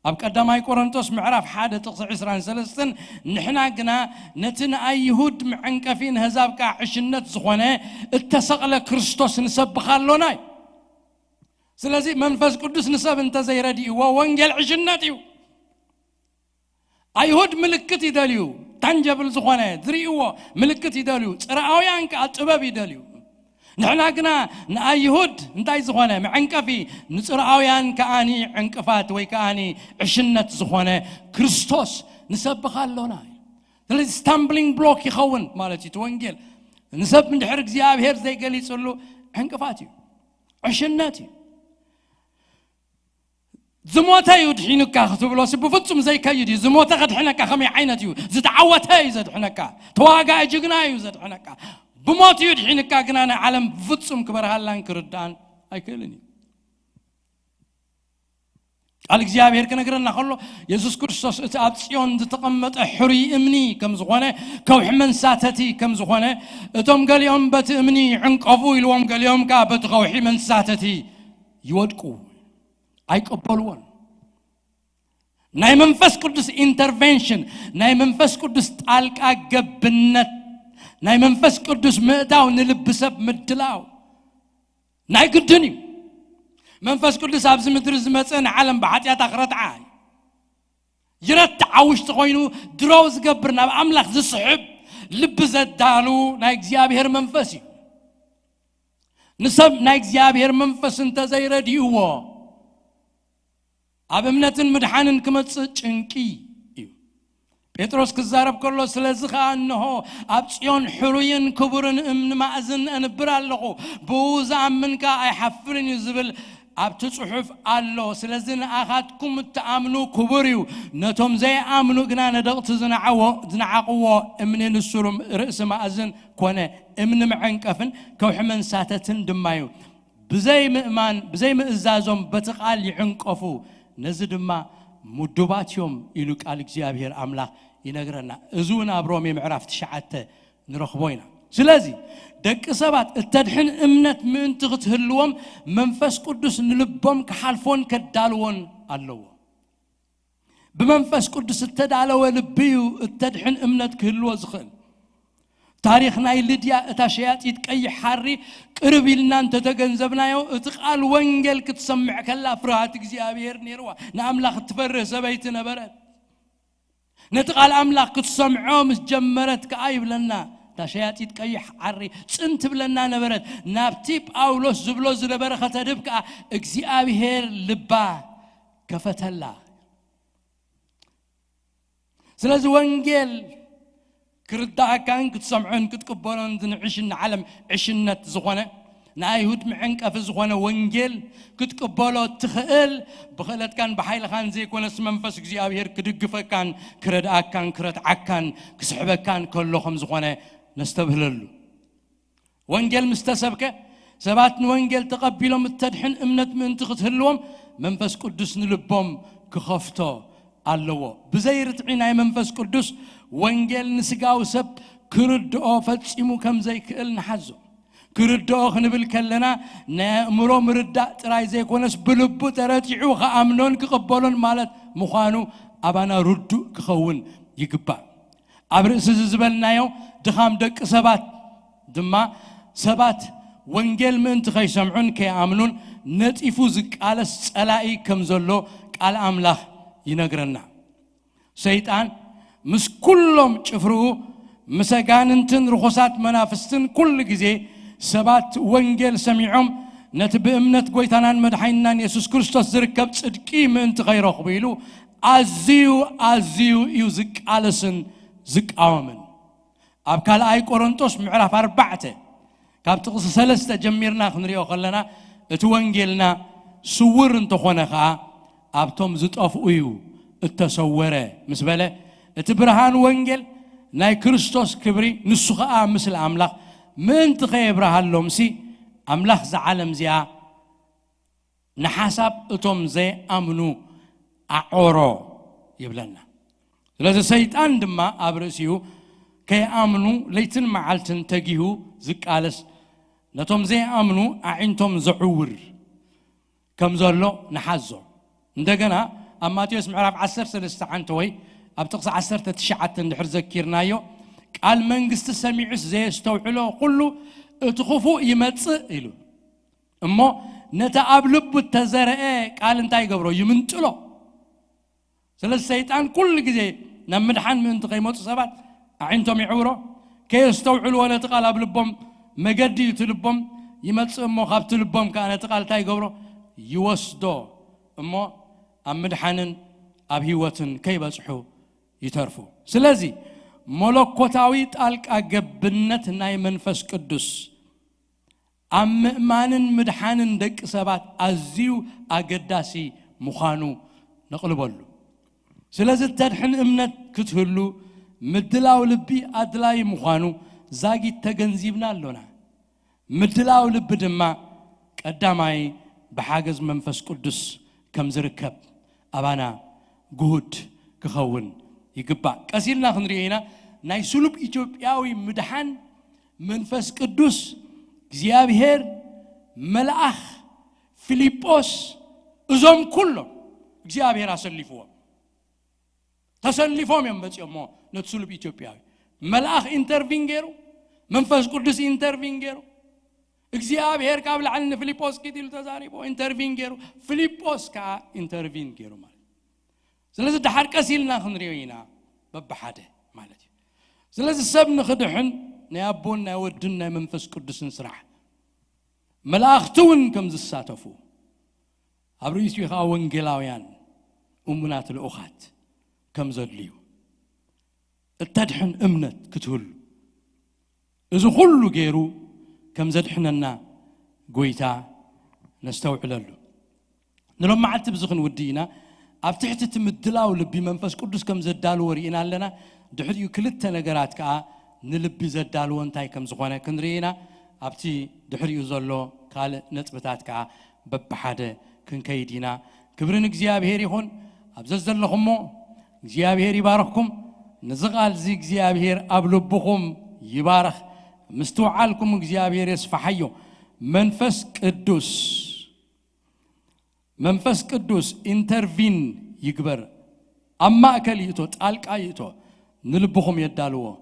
ኣብ ቀዳማይ ቆሮንቶስ ምዕራፍ ሓደ ጥቕሲ ዕስራን ሰለስተን፣ ንሕና ግና ነቲ ንኣይሁድ መዐንቀፊ ንህዛብ ከዓ ዕሽነት ዝኾነ እተሰቕለ ክርስቶስ ንሰብኽ ኣሎና እዩ። ስለዚ መንፈስ ቅዱስ ንሰብ እንተዘይረድእዎ ወንጌል ዕሽነት እዩ። ኣይሁድ ምልክት ይደልዩ፣ ታንጀብል ዝኾነ ዝርእይዎ ምልክት ይደልዩ፣ ጽርኣውያን ከዓ ጥበብ ይደልዩ። ንሕና ግና ንኣይሁድ እንታይ ዝኾነ መዐንቀፊ፣ ንጽርኣውያን ከኣኒ ዕንቅፋት ወይ ከኣኒ ዕሽነት ዝኾነ ክርስቶስ ንሰብኽ ኣሎና። ስለዚ ስታምብሊንግ ብሎክ ይኸውን ማለት እዩ እቲ ወንጌል። ንሰብ እንድሕር እግዚኣብሔር ዘይገሊጽሉ ዕንቅፋት እዩ፣ ዕሽነት እዩ። ዝሞተ እዩ ድሒኑካ ክትብሎ ሲ ብፍጹም ዘይከይድ እዩ። ዝሞተ ከድሕነካ ከመይ ዓይነት እዩ? ዝተዓወተ እዩ ዘድሕነካ። ተዋጋኢ ጅግና እዩ ዘድሕነካ። ብሞት እዩ ድሒኑካ፣ ግና ንዓለም ብፍጹም ክበርሃላን ክርዳኣን ኣይክእልን እዩ። ቃል እግዚኣብሔር ክነግረና ከሎ፣ የሱስ ክርስቶስ እቲ ኣብ ጽዮን ዝተቐመጠ ሕሩይ እምኒ ከም ዝኾነ፣ ከውሒ መንሳተቲ ከም ዝኾነ፣ እቶም ገሊኦም በቲ እምኒ ይዕንቀፉ ኢልዎም፣ ገሊኦም ከኣ በቲ ከውሒ መንሳተቲ ይወድቁ፣ ኣይቀበልዎን። ናይ መንፈስ ቅዱስ ኢንተርቬንሽን፣ ናይ መንፈስ ቅዱስ ጣልቃ ገብነት፣ ናይ መንፈስ ቅዱስ ምእታው፣ ንልቢ ሰብ ምድላው ናይ ግድን እዩ። መንፈስ ቅዱስ ኣብዚ ምድሪ ዝመጸ ንዓለም ብሓጢኣታ ክረትዓ እዩ። ይረትዓ ውሽጢ ኮይኑ ድሮው ዝገብር፣ ናብ ኣምላኽ ዝስሕብ ልቢ ዘዳሉ ናይ እግዚኣብሔር መንፈስ እዩ። ንሰብ ናይ እግዚኣብሔር መንፈስ እንተዘይረድእዎ፣ ኣብ እምነትን ምድሓንን ክመጽእ ጭንቂ እዩ። ጴጥሮስ ክዛረብ ከሎ፣ ስለዚ ኸኣ እንሆ ኣብ ጽዮን ሕሩይን ክቡርን እምኒ ማእዝን ኣንብር ኣለኹ፣ ብኡ ዝኣምን ከኣ ኣይሓፍርን እዩ ዝብል ኣብቲ ጽሑፍ ኣሎ። ስለዚ ንኣኻትኩም እትኣምኑ ክቡር እዩ፣ ነቶም ዘይኣምኑ ግና ነደቕቲ ዝነዓዎ-፣ ዝነዓቕዎ እምኒ ንሱ ርእሲ ማእዝን ኮነ፣ እምኒ መዐንቀፍን ከውሒ መንሳተትን ድማ እዩ። ብዘይ ምእማን፣ ብዘይ ምእዛዞም በቲ ቃል ይዕንቀፉ፣ ነዚ ድማ ምዱባት እዮም ኢሉ ቃል እግዚኣብሔር ኣምላኽ ይነግረና። እዚ እውን ኣብ ሮሜ ምዕራፍ ትሽዓተ ንረኽቦ ኢና። ስለዚ ደቂ ሰባት እተድሕን እምነት ምእንቲ ክትህልዎም መንፈስ ቅዱስ ንልቦም ክሓልፎን ከዳልዎን ኣለዎ። ብመንፈስ ቅዱስ እተዳለወ ልቢ እዩ እተድሕን እምነት ክህልዎ ዝኽእል። ታሪኽ ናይ ልድያ እታ ሸያጢት ቀይሕ ሓሪ ቅርብ ኢልና እንተተገንዘብናዮ፣ እቲ ቃል ወንጌል ክትሰምዕ ከላ ፍርሃት እግዚኣብሔር ነይርዋ። ንኣምላኽ እትፈርህ ሰበይቲ ነበረት። ነቲ ቃል ኣምላኽ ክትሰምዖ ምስ ጀመረት ከኣ ይብለና፣ እታ ሸያጢት ቀይሕ ሓሪ ጽን ትብለና ነበረት። ናብቲ ጳውሎስ ዝብሎ ዝነበረ ከተድህብ ከኣ እግዚኣብሔር ልባ ከፈተላ። ስለዚ ወንጌል ክርዳኣካን ክትሰምዖን ክትቅበሎን ዝንዕሽ ንዓለም ዕሽነት ዝኾነ ንኣይሁድ መዐንቀፊ ዝኾነ ወንጌል ክትቅበሎ ትኽእል ብኽእለትካን ብሓይልኻን ዘይኮነስ መንፈስ እግዚኣብሔር ክድግፈካን ክረድኣካን ክረትዓካን ክስሕበካን ከሎ ከም ዝኾነ ነስተብህለሉ። ወንጌል ምስ ተሰብከ ሰባት ንወንጌል ተቐቢሎም እተድሕን እምነት ምእንቲ ክትህልዎም መንፈስ ቅዱስ ንልቦም ክኸፍቶ ኣለዎ። ብዘይ ርትዒ ናይ መንፈስ ቅዱስ ወንጌል ንስጋዊ ሰብ ክርድኦ ፈጺሙ ከም ዘይክእል ንሓዞ። ክርድኦ ክንብል ከለና ናይ ኣእምሮ ምርዳእ ጥራይ ዘይኮነስ ብልቡ ተረቲዑ ክኣምኖን ክቕበሎን ማለት ምዃኑ ኣባና ርዱእ ክኸውን ይግባእ። ኣብ ርእሲ እዚ ዝበልናዮ ድኻም ደቂ ሰባት ድማ ሰባት ወንጌል ምእንቲ ከይሰምዑን ከይኣምኑን ነጢፉ ዝቃለስ ጸላኢ ከም ዘሎ ቃል ኣምላኽ ይነግረና። ሰይጣን ምስ ኩሎም ጭፍርኡ ምስ ኣጋንንትን ርኹሳት መናፍስትን ኩሉ ግዜ ሰባት ወንጌል ሰሚዖም ነቲ ብእምነት ጎይታናን መድሓኒናን የሱስ ክርስቶስ ዝርከብ ጽድቂ ምእንቲ ከይረኽቡ ኢሉ ኣዝዩ ኣዝዩ እዩ ዝቃለስን ዝቃወምን። ኣብ ካልኣይ ቆሮንጦስ ምዕራፍ ኣርባዕተ ካብ ጥቕሲ ሰለስተ ጀሚርና ክንሪኦ ከለና እቲ ወንጌልና ስውር እንተኾነ ኸኣ ኣብቶም ዝጠፍኡ እዩ እተሰወረ ምስ በለ እቲ ብርሃን ወንጌል ናይ ክርስቶስ ክብሪ ንሱ ኸኣ ምስሊ ኣምላኽ ምእንቲ ኸየብርሃሎምሲ ኣምላኽ ዝዓለም እዚኣ ንሓሳብ እቶም ዘይኣምኑ ኣዖሮ ይብለና። ስለዚ ሰይጣን ድማ ኣብ ርእሲኡ ከይኣምኑ ለይትን መዓልትን ተጊሁ ዝቃለስ ነቶም ዘይኣምኑ ኣዒንቶም ዘዕውር ከም ዘሎ ንሓዞ። እንደገና ኣብ ማቴዎስ ምዕራፍ ዓሰርተ ሰለስተ ሓንቲ ወይ ኣብ ጥቕሲ ዓሰርተ ትሽዓተ እንድሕር ዘኪርናዮ ቃል መንግስቲ ሰሚዑስ ዘየስተውዕሎ ኩሉ እቲ ክፉእ ይመጽእ ኢሉ። እሞ ነቲ ኣብ ልቡ እተዘርአ ቃል እንታይ ይገብሮ? ይምንጥሎ። ስለዚ ሰይጣን ኩሉ ግዜ ናብ ምድሓን ምእንቲ ከይመፁ ሰባት ኣዒንቶም ይዕውሮ፣ ከየስተውዕልዎ ነቲ ቃል ኣብ ልቦም መገዲ እዩ እቲ ልቦም ይመፅእ እሞ ካብቲ ልቦም ከዓ ነቲ ቃል እንታይ ይገብሮ? ይወስዶ እሞ ኣብ ምድሓንን ኣብ ህይወትን ከይበፅሑ ይተርፉ። ስለዚ መለኮታዊ ጣልቃ ገብነት ናይ መንፈስ ቅዱስ ኣብ ምእማንን ምድሓንን ደቂ ሰባት ኣዝዩ ኣገዳሲ ምዃኑ ነቕልበሉ። ስለዚ እተድሕን እምነት ክትህሉ ምድላው ልቢ ኣድላዪ ምዃኑ ዛጊት ተገንዚብና ኣሎና። ምድላው ልቢ ድማ ቀዳማይ ብሓገዝ መንፈስ ቅዱስ ከም ዝርከብ ኣባና ግሁድ ክኸውን ይግባእ። ቀስ ኢልና ክንሪኦ ኢና። ናይ ስሉብ ኢትዮጵያዊ ምድሓን መንፈስ ቅዱስ እግዚኣብሔር መልኣኽ ፊልጶስ እዞም ኩሎም እግዚኣብሔር ኣሰሊፍዎም ተሰሊፎም እዮም መፂኦሞ ነቲ ስሉብ ኢትዮጵያዊ መልኣኽ ኢንተርቪን ገይሩ መንፈስ ቅዱስ ኢንተርቪን ገይሩ እግዚኣብሔር ካብ ላዕሊ ንፊልጶስ ኪድ ኢሉ ተዛሪቦ ኢንተርቪን ገይሩ ፊልጶስ ከዓ ኢንተርቪን ገይሩ ማለት ስለዚ ድሓር ቀስ ኢልና ክንሪኦ ኢና በብሓደ ማለት እዩ ስለዚ ሰብ ንኽድሕን ናይ ኣቦን ናይ ወድን ናይ መንፈስ ቅዱስን ስራሕ መላእኽቲ እውን ከም ዝሳተፉ ኣብ ርእሲኡ ከዓ ወንጌላውያን እሙናት ልኡኻት ከም ዘድልዩ እተድሕን እምነት ክትህሉ እዚ ኩሉ ገይሩ ከም ዘድሕነና ጎይታ ነስተውዕለሉ ንሎም መዓልቲ ብዚ ክንውዲ ኢና ኣብ ትሕቲ እቲ ምድላው ልቢ መንፈስ ቅዱስ ከም ዘዳልዎ ርኢና ኣለና ድሕሪኡ ክልተ ነገራት ከዓ ንልቢ ዘዳልዎ እንታይ ከም ዝኾነ ክንርኢ ኢና ኣብቲ ድሕሪኡ ዘሎ ካልእ ነጥብታት ከዓ በብሓደ ክንከይድ ኢና ክብሪ ንእግዚኣብሔር ይኹን ኣብ ዘዘለኹሞ እግዚኣብሔር ይባርኽኩም ነዚ ቃል እዚ እግዚኣብሔር ኣብ ልብኹም ይባርኽ ምስትውዓልኩም እግዚኣብሔር የስፋሓዮ መንፈስ ቅዱስ መንፈስ ቅዱስ ኢንተርቪን ይግበር ኣብ ማእከል ይእቶ፣ ጣልቃ ይእቶ፣ ንልብኹም የዳልዎ።